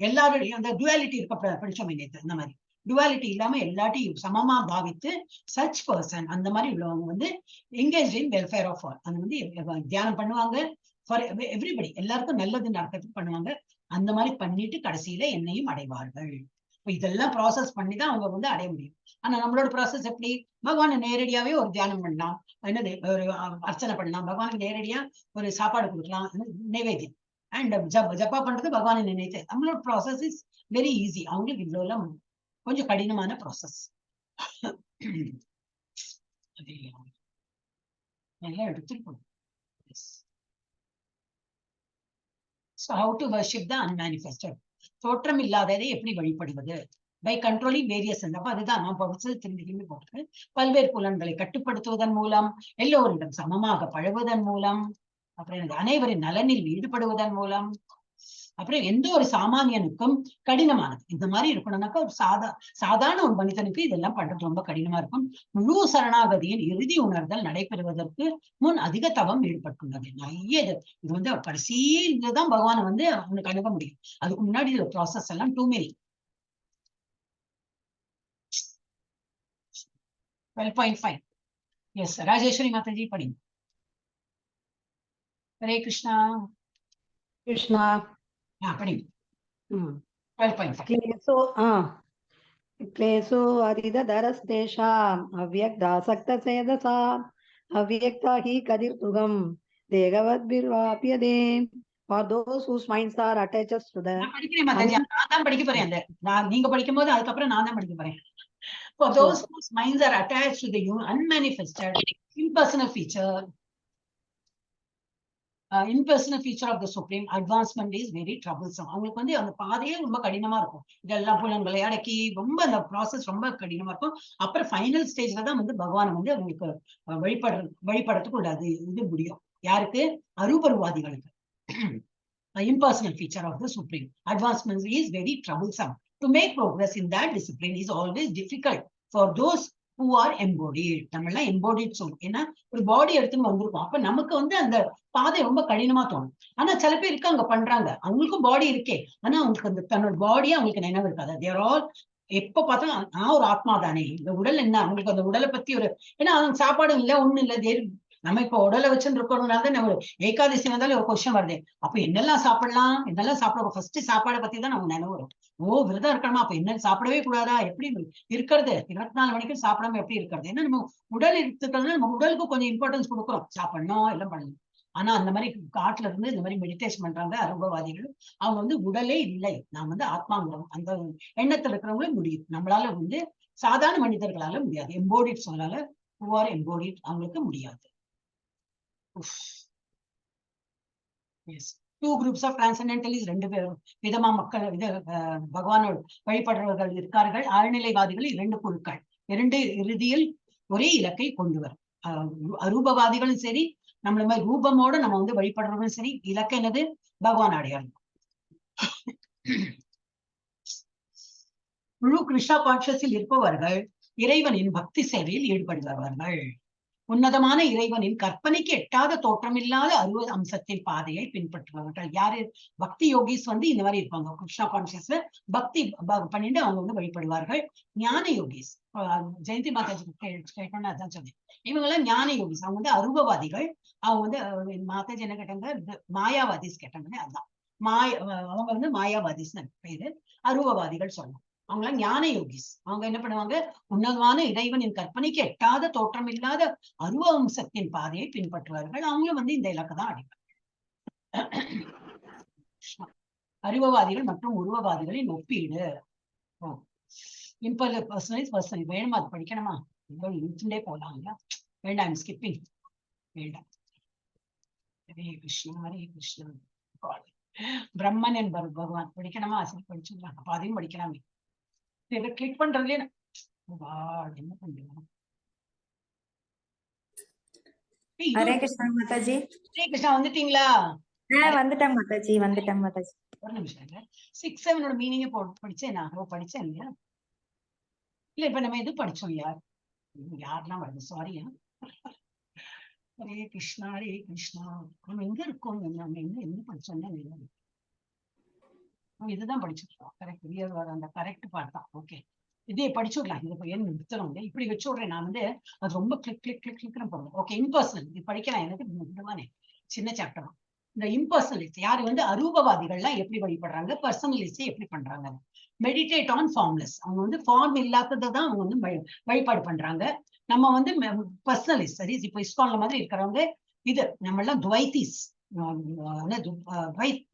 எல்லாருடையும் அந்த டுவாலிட்டி இருக்க படிச்சோம் நேத்து. அந்த மாதிரி டுவாலிட்டி இல்லாம எல்லாட்டையும் சமமா பாவித்து, சச் பர்சன், அந்த மாதிரி உள்ளவங்க வந்து engage in welfare of all. அது வந்து தியானம் பண்ணுவாங்க ஃபார் எவ்ரிபடி, எல்லாருக்கும் நல்லது நடக்கிறதுக்கு பண்ணுவாங்க. அந்த மாதிரி பண்ணிட்டு கடைசியில என்னையும் அடைவார்கள். இப்ப இதெல்லாம் ப்ராசஸ் பண்ணி தான் அவங்க வந்து அடைய முடியும். ஆனா நம்மளோட ப்ராசஸ் எப்படி? பகவானை நேரடியாவே ஒரு தியானம் பண்ணலாம், என்னது, ஒரு அர்ச்சனை பண்ணலாம், பகவானுக்கு நேரடியா ஒரு சாப்பாடு கொடுக்கலாம், நைவேத்தியம் அண்ட் ஜப்பா பண்றது பகவானை நினைத்து. நம்மளோட ப்ராசஸ் is very easy. அவங்களுக்கு இவ்வளவு எல்லாம் கொஞ்சம் கடினமான ப்ராசஸ். அது எல்லாம் எடுத்துருக்கணும். So how to worship the unmanifested? தோற்றம் இல்லாததை எப்படி வழிபடுவது? By controlling various. அப்ப அதுதான் நான் படிச்சது திரும்பி திரும்பி போட்டு. பல்வேறு புலன்களை கட்டுப்படுத்துவதன் மூலம், எல்லோரிடம் சமமாக பழகுவதன் மூலம், அப்புறம் எனக்கு அனைவரின் நலனில் ஈடுபடுவதன் மூலம், அப்புறம் எந்த ஒரு சாமானியனுக்கும் கடினமானது. இந்த மாதிரி இருக்கணும்னாக்கா ஒரு சாதாரண ஒரு மனிதனுக்கு இதெல்லாம் பண்றது ரொம்ப கடினமா இருக்கும். முழு சரணாகதியின் இறுதி உணர்தல் நடைபெறுவதற்கு முன் அதிக தவம் ஈடுபட்டுள்ளது. நிறைய இது இது வந்து கடைசியில பகவானை வந்து அவனுக்கு அணுக முடியும். அதுக்கு முன்னாடி இதுல ப்ராசஸ் எல்லாம் too many. 12.5. S, Rajeswari Mataji படிங்க. ஹரே கிருஷ்ணா. கிருஷ்ணா. படிங்க. 12.5. क्लेशो क्लेशो अरिदधरस्तेषाम् अव्यक्तासक्तचेतसा अव्यक्ता हि गतिर्दुःखं देहवद्भिर्वाप्यते. For those whose minds are attached to the நான் படிக்கிறேன் மாதாஜி. நான் தான் படிக்க போறேன். அந்த நான் நீங்க படிக்கும் போது அதுக்கப்புறம் நான் தான் படிக்க போறேன். For those whose minds are attached to the unmanifested impersonal feature, impersonal feature of the supreme, advancement is very troublesome. அவங்களுக்கு வந்து அந்த பாதையே ரொம்ப கடினமா இருக்கும். இதெல்லாம் புலன்களை அடக்கி ரொம்ப அந்த ப்ராசஸ் ரொம்ப கடினமா இருக்கும். அப்புறம் ஃபைனல் ஸ்டேஜ்ல தான் வந்து பகவானை வந்து அவங்களுக்கு வழிபடுறதுக்கு உள்ளது இது முடியும். யாருக்கு? அரூபவாதிகளுக்கு. Impersonal feature of the supreme, advancement is very troublesome. To make progress in that discipline is always difficult for those who are embodied. நம்ம எல்லாம் embodied சொல்லுவோம். ஏன்னா ஒரு பாடி எடுத்துன்னு வந்திருக்கோம். அப்ப நமக்கு வந்து அந்த பாதை ரொம்ப கடினமா தோணும். ஆனா சில பேர் இருக்காங்க, பண்றாங்க, அவங்களுக்கும் பாடி இருக்கே, ஆனா அவங்களுக்கு அந்த தன்னோட பாடியே அவங்களுக்கு நினைவு இருக்காது. தேர் ஆல் எப்ப பார்த்தாலும் நான் ஒரு ஆத்மா தானே, இந்த உடல் என்ன, அவங்களுக்கு அந்த உடலை பத்தி ஒரு, ஏன்னா அவங்க சாப்பாடு இல்லை, ஒண்ணும் இல்லை. தேர் நம்ம இப்ப உடலை வச்சுட்டு இருக்கிறதுனால தான் நம்ம ஏகாதசி வந்தாலும் ஒரு கொஸ்டின் வருது, அப்ப என்னெல்லாம் சாப்பிடலாம், என்னெல்லாம் சாப்பிட, ஃபர்ஸ்ட் சாப்பாடை பத்தி தான் நமக்கு நினைவு வரும். ஓ, விரதம் இருக்கணுமா, அப்ப என்ன சாப்பிடவே கூடாதா, எப்படி இருக்கிறது, 24 மணிக்கு சாப்பிடாம எப்படி இருக்கிறது? ஏன்னா நம்ம உடல் இருக்கிறதுனால நம்ம உடலுக்கு கொஞ்சம் இம்பார்ட்டன்ஸ் கொடுக்குறோம், சாப்பிடணும், எல்லாம் பண்ணணும். ஆனா அந்த மாதிரி காட்டுல இருந்து இந்த மாதிரி மெடிடேஷன் பண்றாங்க அரூபவாதிகள். அவங்க வந்து உடலே இல்லை, நான் வந்து ஆத்மாங்கிறோம் அந்த எண்ணத்துல இருக்கிறவங்களே முடியும். நம்மளால வந்து சாதாரண மனிதர்களால முடியாது. எம்போடிட் சொல்லால, who are embodied, அவங்களுக்கு முடியாது. S, two groups of transcendentalist, ரெண்டு பேரும் விதமா மக்கள் இது பகவானோட வழிபடுறவர்கள் இருக்கார்கள். ஆழ்நிலைவாதிகள் இரண்டு குழுக்கள், இரண்டு இறுதியில் ஒரே இலக்கை கொண்டு வரும். அரூபவாதிகளும் சரி, நம்மள மாதிரி ரூபமோட நம்ம வந்து வழிபடுறவங்களும் சரி, இலக்கு என்னது? பகவான் அடையாளம். முழு கிருஷ்ணா கான்சியஸில் இருப்பவர்கள் இறைவனின் பக்தி சேவையில் ஈடுபடுபவர்கள். உன்னதமான இறைவனின் கற்பனைக்கு எட்டாத தோற்றமில்லாத அருவ அம்சத்தின் பாதையை பின்பற்றுபவர்கள் யாரு? பக்தி யோகிஸ் வந்து இந்த மாதிரி இருப்பாங்க. கிருஷ்ணா கான்சியஸ்ல பக்தி பண்ணிட்டு அவங்க வந்து வழிபடுவார்கள். ஞான யோகிஸ், ஜெயந்தி மாதாஜி கேட்டோம்னா அதான் சொன்னேன். இவங்க எல்லாம் ஞான யோகிஸ், அவங்க வந்து அருவவாதிகள். அவங்க வந்து மாதாஜி என்ன கேட்டாங்க? மாயாவாதிஸ் கேட்டாங்க. அதான் மாய அவங்க வந்து மாயாவாதிஸ் பேரு, அருவவாதிகள் சொல்லலாம். அவங்க ஞான யோகிஸ். அவங்க என்ன பண்ணுவாங்க? உன்னதமான இறைவனின் கற்பனைக்கு எட்டாத தோற்றம் இல்லாத அருவ அம்சத்தின் பாதையை பின்பற்றுவார்கள். அவங்களும் வந்து இந்த இலக்கை தான் அடைவார்கள். அருவவாதிகள் மற்றும் உருவவாதிகளின் ஒப்பீடு. ஓ, இம்பர்சனல் பர்சனல் வேணுமா? அது படிக்கணுமா? இவ்வளவு இழுத்துட்டே போகலாம் இல்லையா? வேண்டாம், ஸ்கிப்பிங், வேண்டாம். ஹரே கிருஷ்ணா, ஹரே கிருஷ்ணா. God. பிரம்மன் என்பவர் பகவான் படிக்கணுமா? சரி, படிச்சுக்கலாம். அப்ப அதையும் படிக்கலாமே. இதை கிளிக் பண்றதுலயே God, என்ன பண்றோம்? ஏய், இது ஹரே கிருஷ்ணா மாதாஜி. ஹரே கிருஷ்ணா, வந்துட்டீங்களா? வந்துட்டேன் மாதாஜி, வந்துட்டேன் மாதாஜி. ஒரு நிமிஷம். சிக்ஸ் செவனோட மீனிங்கே படிச்சேன் நான். ஓ, படிச்சேன் இல்லையா? இல்ல, இப்ப நம்ம எது படிச்சோம்? யார் யாரெல்லாம் வருது? சாரியா. ஹரே கிருஷ்ணா, ஹரே கிருஷ்ணா. நம்ம எங்க இருக்கோம்? நம்ம எங்க என்ன படிச்சோம்னா தெரியாது. இதுதான் படிச்சிருக்கோம். கரெக்ட், அந்த கரெக்ட் பார்ட் தான். ஓகே, இதே படிச்சுடலாம். இது ஏன் நிறுத்தணும்? இப்படி வச்சு விடுறேன் நான் வந்து. அது ரொம்ப கிளிக் கிளிக் கிளிக் கிளிக்னு போடுறேன். ஓகே, இம்பர்சனல் இது படிக்கலாம். எனக்கு முக்கியமான சின்ன சாப்டர் தான். இந்த இம்பர்சனலிஸ்ட் யாரு வந்து அரூபவாதிகள்லாம் எப்படி வழிபடுறாங்க, பர்சனலிஸ்ட் எப்படி பண்றாங்க? Meditate on formless. அவங்க வந்து ஃபார்ம் இல்லாததை தான் அவங்க வந்து வழிபாடு பண்றாங்க. நம்ம வந்து பர்சனலிஸ்ட், சரி, இப்போ இஸ்கான்ல மாதிரி இருக்கிறவங்க, இது நம்ம எல்லாம் துவைத்திஸ்,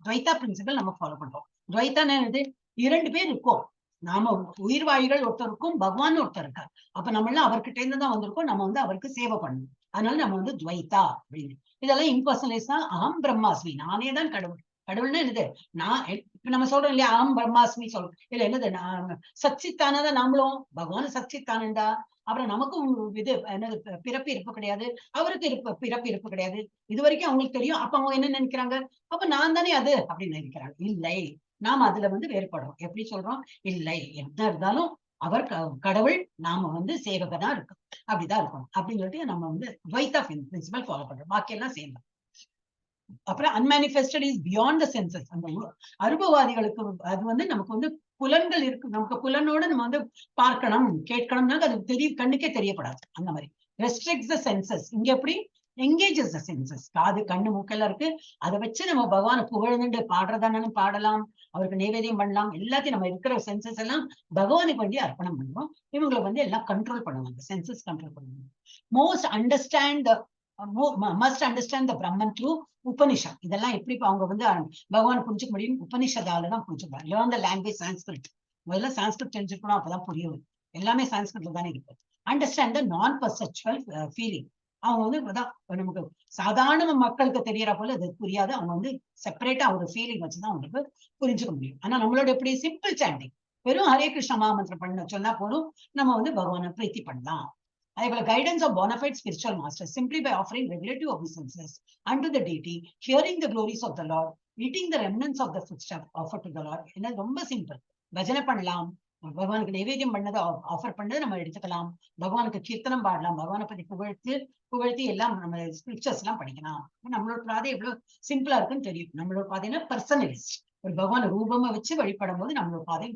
துவைத்தா பிரின்சிபல் நம்ம ஃபாலோ பண்றோம். துவைத்தான என்னது? இரண்டு பேர் இருக்கோம் நாம. உயிர்வாழிகள் ஒருத்தருக்கும் பகவான் ஒருத்தர் இருக்கார். அப்ப நம்ம எல்லாம் அவர்கிட்ட இருந்து தான் வந்திருக்கோம். நம்ம வந்து அவருக்கு சேவை பண்ணணும். அதனால நம்ம வந்து துவைத்தா அப்படின்னு. இதெல்லாம் இம்பர்சனலைஸ் தான். அகம் பிரம்மாஸ்மி, நானே தான் கடவுள். கடவுள்னா என்னது? நான் இப்ப நம்ம சொல்றோம் இல்லையா, அகம் பிரம்மாஸ்மி சொல்றோம் இல்ல? என்னது? நான் சச்சித்தானதா, நாமளும் பகவான் சச்சித்தானந்தா. அப்புறம் நமக்கும் இது என்னது, பிறப்பு இருப்பு கிடையாது. அவருக்கு இருப்பு பிறப்பு இருப்பு கிடையாது. இது வரைக்கும் அவங்களுக்கு தெரியும். அப்ப அவங்க என்ன நினைக்கிறாங்க? அப்ப நான் தானே அது அப்படின்னு நினைக்கிறாங்க. இல்லை, நாம அதுல வந்து வேறுபடுறோம். எப்படி சொல்றோம்? இல்லை, என்ன இருந்தாலும் அவர் கடவுள், நாம வந்து சேவகனா இருக்கும், அப்படிதான் இருக்கணும் அப்படின்னு சொல்லிட்டு நம்ம வந்து துவைத்தா பிரின்சிபல் ஃபாலோ பண்றோம். பாக்கி எல்லாம் சேம் தான். அப்புறம் unmanifested is beyond the senses. அந்த அருவவாதிகளுக்கு அது வந்து நமக்கு வந்து புலன்கள் இருக்கு. நமக்கு புலனோட நம்ம வந்து பார்க்கணும், கேட்கணும்னா அது தெரிய கண்ணுக்கே தெரியப்படாது. அந்த மாதிரி ரெஸ்ட்ரிக்ட்ஸ் த சென்சஸ். இங்க எப்படி என்கேஜஸ் த சென்சஸ். காது, கண்ணு, மூக்கெல்லாம் இருக்கு. அதை வச்சு நம்ம பகவானை புகழ்ந்துட்டு பாடுறதானாலும் பாடலாம், அவருக்கு நைவேத்தியம் பண்ணலாம். எல்லாத்தையும் நம்ம இருக்கிற சென்சஸ் எல்லாம் பகவானுக்கு வேண்டி அர்ப்பணம் பண்ணுவோம். இவங்களை வந்து எல்லாம் கண்ட்ரோல் பண்ணுவாங்க, சென்சஸ் கண்ட்ரோல் பண்ணுவாங்க. most understand must understand the Brahman through Upanishad. இதெல்லாம் எப்படி இப்ப அவங்க வந்து பகவான் புரிஞ்சுக்க முடியும்? உபனிஷதால தான் புரிஞ்சுக்கலாம். Learn the language Sanskrit. முதல்ல சான்ஸ்கிரிட் தெரிஞ்சுக்கணும், அப்பதான் புரியும். எல்லாமே சான்ஸ்கிரிட்ல தானே இருக்கு. Understand the non perceptual feeling. அவங்க வந்து அதான் நமக்கு சாதாரண மக்களுக்கு தெரியற போல அது புரியாது. அவங்க வந்து செப்பரேட்டா ஒரு ஃபீலிங் வச்சுதான் அவங்களுக்கு புரிஞ்சுக்க முடியும். ஆனா நம்மளோட எப்படி சிம்பிள் சாண்டிங், வெறும் ஹரே கிருஷ்ண மகாமந்திரம் பண்ண சொன்னா போதும், நம்ம வந்து பகவானை பிரீத்தி பண்ணலாம். அதே போல guidance of bonafide spiritual master simply by offering regulative obeisances unto the deity, hearing the glories of the Lord, eating the remnants of the foodstuff offered to the Lord. என்ன ரொம்ப சிம்பிள். பஜனை பண்ணலாம், பகவானுக்கு நைவேத்தியம் பண்ணதை ஆஃபர் பண்ணதை நம்ம எடுத்துக்கலாம், பகவானுக்கு கீர்த்தனம் பாடலாம், பகவானை பத்தி புகழ்த்து புகழ்த்தி எல்லாம் நம்ம ஸ்கிரிப்சர்ஸ் எல்லாம் படிக்கலாம். நம்மளோட பாதை எவ்வளவு சிம்பிளா இருக்குன்னு தெரியும். நம்மளோட பாதைன்னா பர்சனலிஸ்ட், ஒரு பகவான் ரூபமா வச்சு வழிபடும் போது நம்மளோட பாதை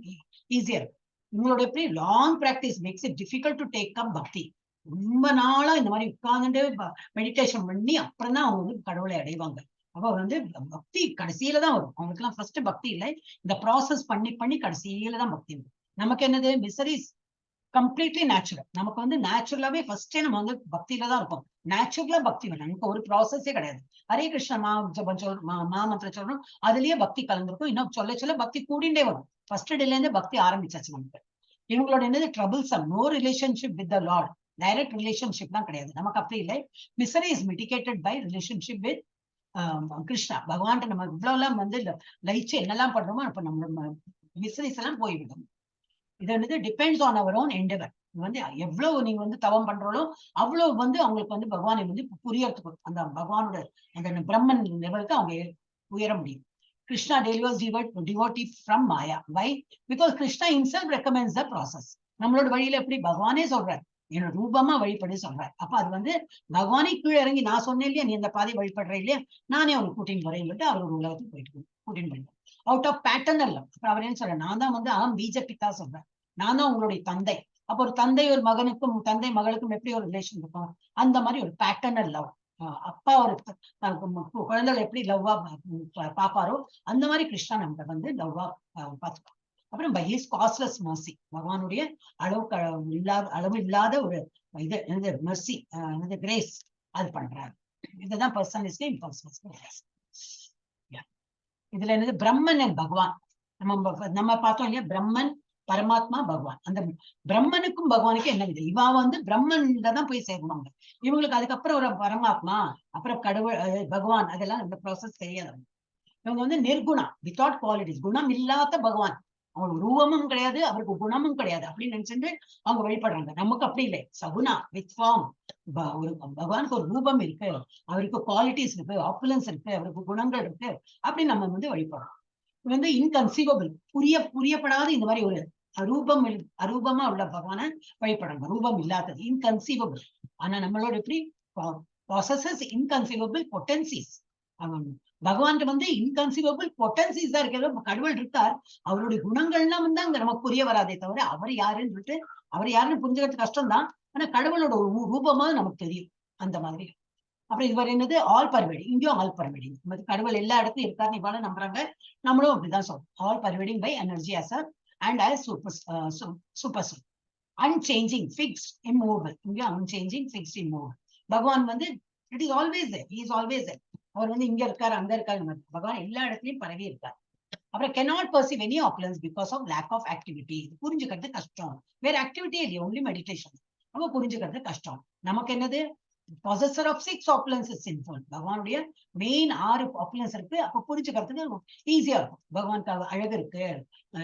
ஈஸியா இருக்கும். உங்களோட எப்படி long practice makes it difficult to take up bhakti. ரொம்ப நாளா இந்த மாதிரி உட்கார்ந்துட்டு மெடிடேஷன் பண்ணி அப்புறம் தான் அவங்க வந்து கடவுளை அடைவாங்க. அப்ப வந்து பக்தி கடைசியில தான் வரும். அவங்களுக்கு எல்லாம் ஃபர்ஸ்ட் பக்தி இல்லை. இந்த ப்ராசஸ் பண்ணி பண்ணி கடைசியில தான் பக்தி வரும். நமக்கு என்னது? Miseries completely natural. நமக்கு வந்து நேச்சுரலாவே ஃபர்ஸ்டே நம்ம வந்து பக்தியில தான் இருப்போம். நேச்சுரலா பக்தி வரும். நமக்கு ஒரு ப்ராசஸே கிடையாது. ஹரே கிருஷ்ண மா ஜபம் சொல் மாமந்திரம் சொல்றோம், அதுலயே பக்தி கலந்துருக்கும். இன்னும் சொல்ல சொல்ல பக்தி கூடிண்டே வரும். ஃபர்ஸ்ட் டேல இருந்து பக்தி ஆரம்பிச்சாச்சு நமக்கு. இவங்களோட என்னது? Troublesome, no relationship with the Lord. Direct relationship தான் கிடையாது நமக்கு. அப்படி இல்லை. Misery is mitigated by relationship with Krishna. பகவான்கிட்ட நம்ம இவ்வளவு எல்லாம் வந்து லயிச்சு என்னெல்லாம் பண்றோமோ, அப்ப நம்ம மிசரிஸ் எல்லாம் போய்விடும். இது வந்து depends on our own endeavour. வந்து எவ்வளவு நீங்க வந்து தவம் பண்றோலோ, அவ்வளவு வந்து அவங்களுக்கு வந்து பகவானை வந்து புரியறதுக்கு, அந்த பகவானோட அந்த பிரம்மன் லெவலுக்கு அவங்க உயர முடியும். Krishna delivers devotee from Maya. Why? Because Krishna himself recommends the process. நம்மளோட வழியில எப்படி பகவானே சொல்றாரு. என்னோட ரூபமா வழிபடு சொல்றாரு. அப்ப அது வந்து பகவானே கீழே இறங்கி, நான் சொன்னேன் இல்லையா, நீ இந்த பாதை வழிபடுற இல்லையா, நானே அவனை கூட்டின்னு போறேன்னு சொல்லிட்டு அவர் ஒரு உலகத்துக்கு போயிட்டு கூட்டின்னு போயிட்டார். Out of paternal love. அப்புறம் அவர் என்ன சொல்றாரு, நான் தான் வந்து அகம் பீஜ பிதா சொல்றேன், நான் தான் உங்களுடைய தந்தை. அப்ப ஒரு தந்தை ஒரு மகனுக்கும் தந்தை மகளுக்கும் எப்படி ஒரு ரிலேஷன் இருக்கும், அந்த மாதிரி ஒரு பேட்டர்னல் லவ். அப்பா ஒரு குழந்தைகளை எப்படி லவ்வா பாப்பாரோ அந்த மாதிரி கிருஷ்ணா நமக்கு வந்து லவ்வா பாத்துப்பான். அப்புறம் பை his causeless Mercy, பகவானுடைய அளவு இல்லாத அளவு இல்லாத ஒரு இது என்னது மெர்சி, என்னது கிரேஸ், அது பண்றாரு. இதுதான் பர்சனலிஸ்ட் இம்பர்சனலிஸ்ட். இதுல என்னது பிரம்மன் அண்ட் பகவான். நம்ம நம்ம பார்த்தோம் இல்லையா, பிரம்மன் பரமாத்மா பகவான். அந்த பிரம்மனுக்கும் பகவானுக்கும் என்ன இது? இவா வந்து பிரம்மன் தான் போய் சேருவாங்க. இவங்களுக்கு அதுக்கப்புறம் ஒரு பரமாத்மா, அப்புறம் கடவுள், பகவான், அதெல்லாம் இந்த ப்ராசஸ் தெரியாது. இவங்க வந்து நிர்குணா, வித்தவுட் குவாலிட்டிஸ், குணம் இல்லாத பகவான். அவங்களுக்கு ரூபமும் கிடையாது, அவருக்கு குணமும் கிடையாது அப்படின்னு நினைச்சிட்டு அவங்க வழிபடுறாங்க. நமக்கு அப்படி இல்லை, சகுணா வித் ஃபார்ம். ஒரு பகவானுக்கு ஒரு ரூபம் இருக்கு, அவருக்கு குவாலிட்டிஸ் இருக்கு, ஆப்புலன்ஸ் இருக்கு, அவருக்கு குணங்கள் இருக்கு அப்படின்னு நம்ம வந்து வழிபடுறோம். இது வந்து இன்கன்சீவபிள், புரியப்படாத இந்த மாதிரி ஒரு அரூபம் அரூபமா உள்ள பகவானை வழிபடுறாங்க. ரூபம் இல்லாதது, இன்கன்சீவபிள். ஆனா நம்மளோட எப்படி பொசஸஸ் இன்கன்சீவபிள் பொட்டன்சிஸ். அவன் பகவான் வந்து இன்கன்சீவபிள் பொட்டன்சிஸ் தான் இருக்கிறது. கடவுள் இருக்கார், அவருடைய குணங்கள்லாம் வந்து அங்க நமக்கு புரிய வராதே தவிர அவர் யாருன்னு சொல்லிட்டு அவர் யாருன்னு புரிஞ்சுக்கிறது கஷ்டம் தான். ஆனா கடவுளோட ஒரு ரூபமா நமக்கு தெரியும் அந்த மாதிரி. அப்புறம் இதுவரை என்னது ஆல் பர்வேடிங், இங்கேயும் ஆல் பர்வேடிங். கடவுள் எல்லா இடத்துலயும் இருக்காருன்னு இவ்வாறு நம்புறாங்க. நம்மளும் அப்படிதான் சொல்றோம். All pervading by energy as and as super soul, unchanging, fixed, immovable. இங்கே அன்சேஞ்சிங், ஃபிக்ஸ்ட், இம்மூவபிள். பகவான் வந்து it is always there, is always there. அவர் வந்து இங்க இருக்காரு அங்க இருக்காரு, பகவான் எல்லா இடத்துலயும் பரவி இருக்கார். அப்புறம் cannot perceive any opulence because of lack of activity. புரிஞ்சுக்கிறது கஷ்டம். வேற ஆக்டிவிட்டியே இல்லையா, ஒன்லி மெடிடேஷன். நம்ம புரிஞ்சுக்கிறது கஷ்டம். நமக்கு என்னது possessor of six opulences sinful. பகவானுடைய மெயின் ஆறு ஆப்புலன்ஸ் இருக்கு. அப்ப புரிஞ்சுக்கிறதுக்கு ஈஸியா இருக்கும். பகவானுக்கு அழகு இருக்கு,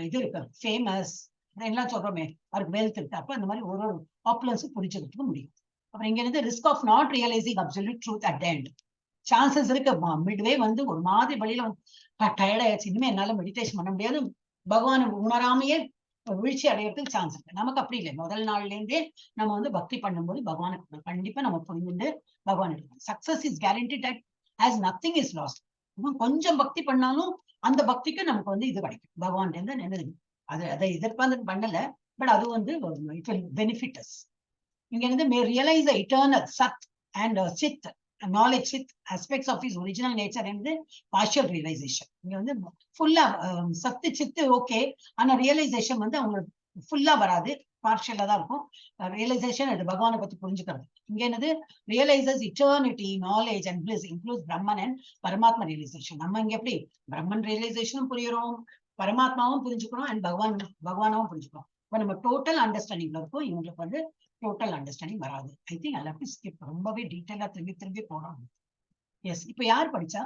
இது இருக்கு, ஃபேமஸ் எல்லாம் சொல்றோமே, அவருக்கு வெல்த் இருக்கு. அப்ப அந்த மாதிரி ஒரு ஒரு ஆப்புலன்ஸும் புரிஞ்சுக்கிறதுக்கு முடியும். அப்புறம் இங்க இருந்து risk of not realizing absolute truth at end. Chances இருக்கு. மிட்வே வந்து ஒரு மாதிரி வழியில வந்து டயர்ட் ஆயாச்சு, இனிமே என்னால மெடிடேஷன் பண்ண முடியாது, பகவான் உணராமையே வீழ்ச்சி அடையிறதுக்கு சான்ஸ் இருக்கு. நமக்கு அப்படி இல்லை. முதல் நாள்ல இருந்தே நம்ம வந்து பக்தி பண்ணும்போது பகவானுக்கு கண்டிப்பா நம்ம புரிஞ்சுட்டு பகவான் எடுக்கணும். Success is guaranteed as nothing is lost. கொஞ்சம் பக்தி பண்ணாலும் அந்த பக்திக்கு நமக்கு வந்து இது கிடைக்கும் பகவான் இருந்து. என்னது அது, அதை எதிர்பார்த்து பண்ணல, பட் அது வந்து it will benefit as. இங்க வந்து மே ரியலைஸ் இட்டர்னல் சத் and Sid knowledge, Sid aspects of his original nature என்பது பார்ஷியல் ரியலைசேஷன். இங்க வந்து ஃபுல்லா சத்து சித்து ஓகே, ஆனா ரியலைசேஷன் வந்து அவங்களுக்கு ஃபுல்லா வராது, பார்ஷியலா தான் இருக்கும் ரியலைசேஷன். அது பகவானை பத்தி புரிஞ்சுக்கிறது. இங்க என்னது realizes eternity, knowledge and bliss, includes Brahman and Paramatma realization. நம்ம இங்க எப்படி பிரம்மன் ரியலைசேஷனும் புரியுறோம், பரமாத்மாவும் புரிஞ்சுக்கிறோம், அண்ட் பகவானாவும் புரிஞ்சுக்கிறோம். இப்ப நம்ம டோட்டல் அண்டர்ஸ்டாண்டிங்ல இருக்கும். இவங்களுக்கு வந்து டோட்டல் அண்டர்ஸ்டாண்டிங் வராது. I think I have to skip. ரொம்பவே டீட்டெயிலா திரும்பி திரும்பி போறோம். எஸ், இப்ப யார் படிச்சா?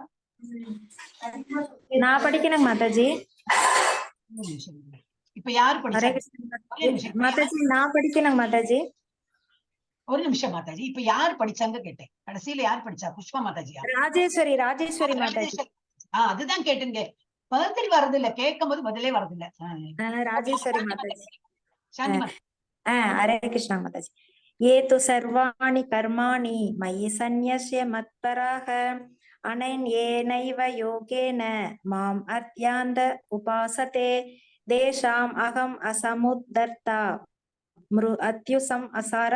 நான் படிக்கணும் மாதாஜி. ஒரு நிமிஷம் இருங்க. இப்ப யார் ஹரே படிச்சா? கிருஷ்ணா. ஒரே நிமிஷம். மாதாஜி, நான் படிக்கணும் மாதாஜி. ஒரு நிமிஷம் மாதாஜி. இப்ப யார் படிச்சாங்க கேட்டேன். கடைசியில யார் படிச்சா? புஷ்பா மாதாஜியா? ராஜேஸ்வரி, ராஜேஸ்வரி மாதாஜி. ஆஹ், அதுதான் கேட்டுங்க. பதில் வரது இல்ல, கேட்கும் போது பதிலே வரது இல்ல. ராஜேஸ்வரி மாதாஜி. சாந்தி மாதா. ஹரே கிருஷ்ணா மாதாஜி. ये तु सर्वाणि कर्माणि मयि सन्न्यस्य मत्पराः अनन्येनैव योगेन माम् अध्यान्त उपासते तेषाम् अहम् असमुद्धर्ता मृत्युसंसार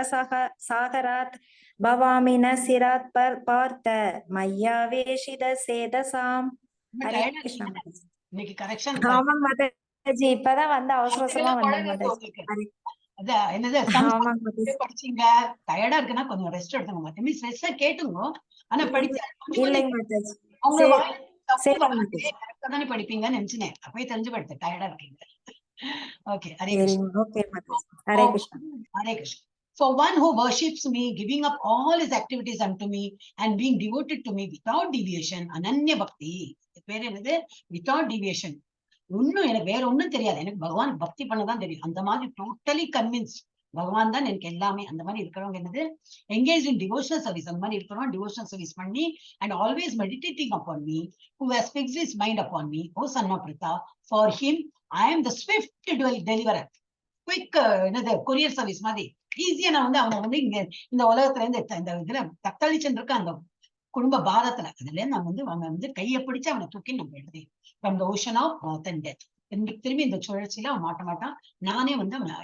सागरात् भवामि न चिरात् पार्थ मय्यावेशित चेतसाम्. ரொம்ப ஹரே tired ஆ Krishna இருக்கீங்க. மாதாஜி. இன்னைக்கு கரெக்ஷன். ஆமாங்க மாதாஜி, இப்பதான் வந்து அவசர அவசரமா வந்தேங்க மாதாஜி. ஹரே அதான் என்னது ஆமாங்க மாதாஜி. படிச்சீங்க, டயர்டா இருக்குன்னா கொஞ்சம் ரெஸ்ட் எடுத்துக்கோங்க. மீன்ஸ் ரெஸ்ட் கேட்டுங்க, ஆனா படிச்ச இல்லைங்க மாதாஜி. அவங்க சரி. வாயில தப்பு சரிங்க வராதே, மாதாஜி. correct ஆ தானே படிப்பீங்கன்னு நினைச்சினேன். அப்பவே தெரிஞ்சு படுத்த டயர்டா இருக்கீங்க. ஓகே, ஹரே கிருஷ்ணா. சரிங்க, okay Mataji, Hare Krishna. Hare Krishna. For one who worships me, giving up all his activities unto me and being devoted to me without deviation, Ananya Bhakti. பேர் என்னது? Without deviation. ஒன்னும் எனக்கு வேற ஒண்ணும் தெரியாது, எனக்கு பகவான் பக்தி பண்ணதான் தெரியும். அந்த மாதிரி டோட்டலி கன்வின்ஸ், பகவான் தான் எனக்கு எல்லாமே, அந்த மாதிரி இருக்கிறவங்க என்னது எங்கேஜ் இன் டிவோஷனல் சர்வீஸ். அந்த மாதிரி இருக்கிறவங்க டிவோஷனல் சர்வீஸ் பண்ணி and always meditating upon me, who has fixed his mind upon me, O son of Pritha, for him I am the swift deliverer, quick, என்னது கொரியர் சர்வீஸ் மாதிரி. ஈஸியா நான் வந்து அவனை வந்து இங்க இந்த உலகத்துல இருந்து இந்த இதுல தத்தளிச்சுன்னு இருக்க அந்த குடும்ப பாரத்துல, அதுல நான் வந்து அவன் வந்து கையை பிடிச்சு அவனை தூக்கி நம்ம எழுதி from the ocean of birth and death. திரும்பி திரும்பி இந்த சுழற்சியில அவன் மாட்ட மாட்டான். நானே வந்து அவனை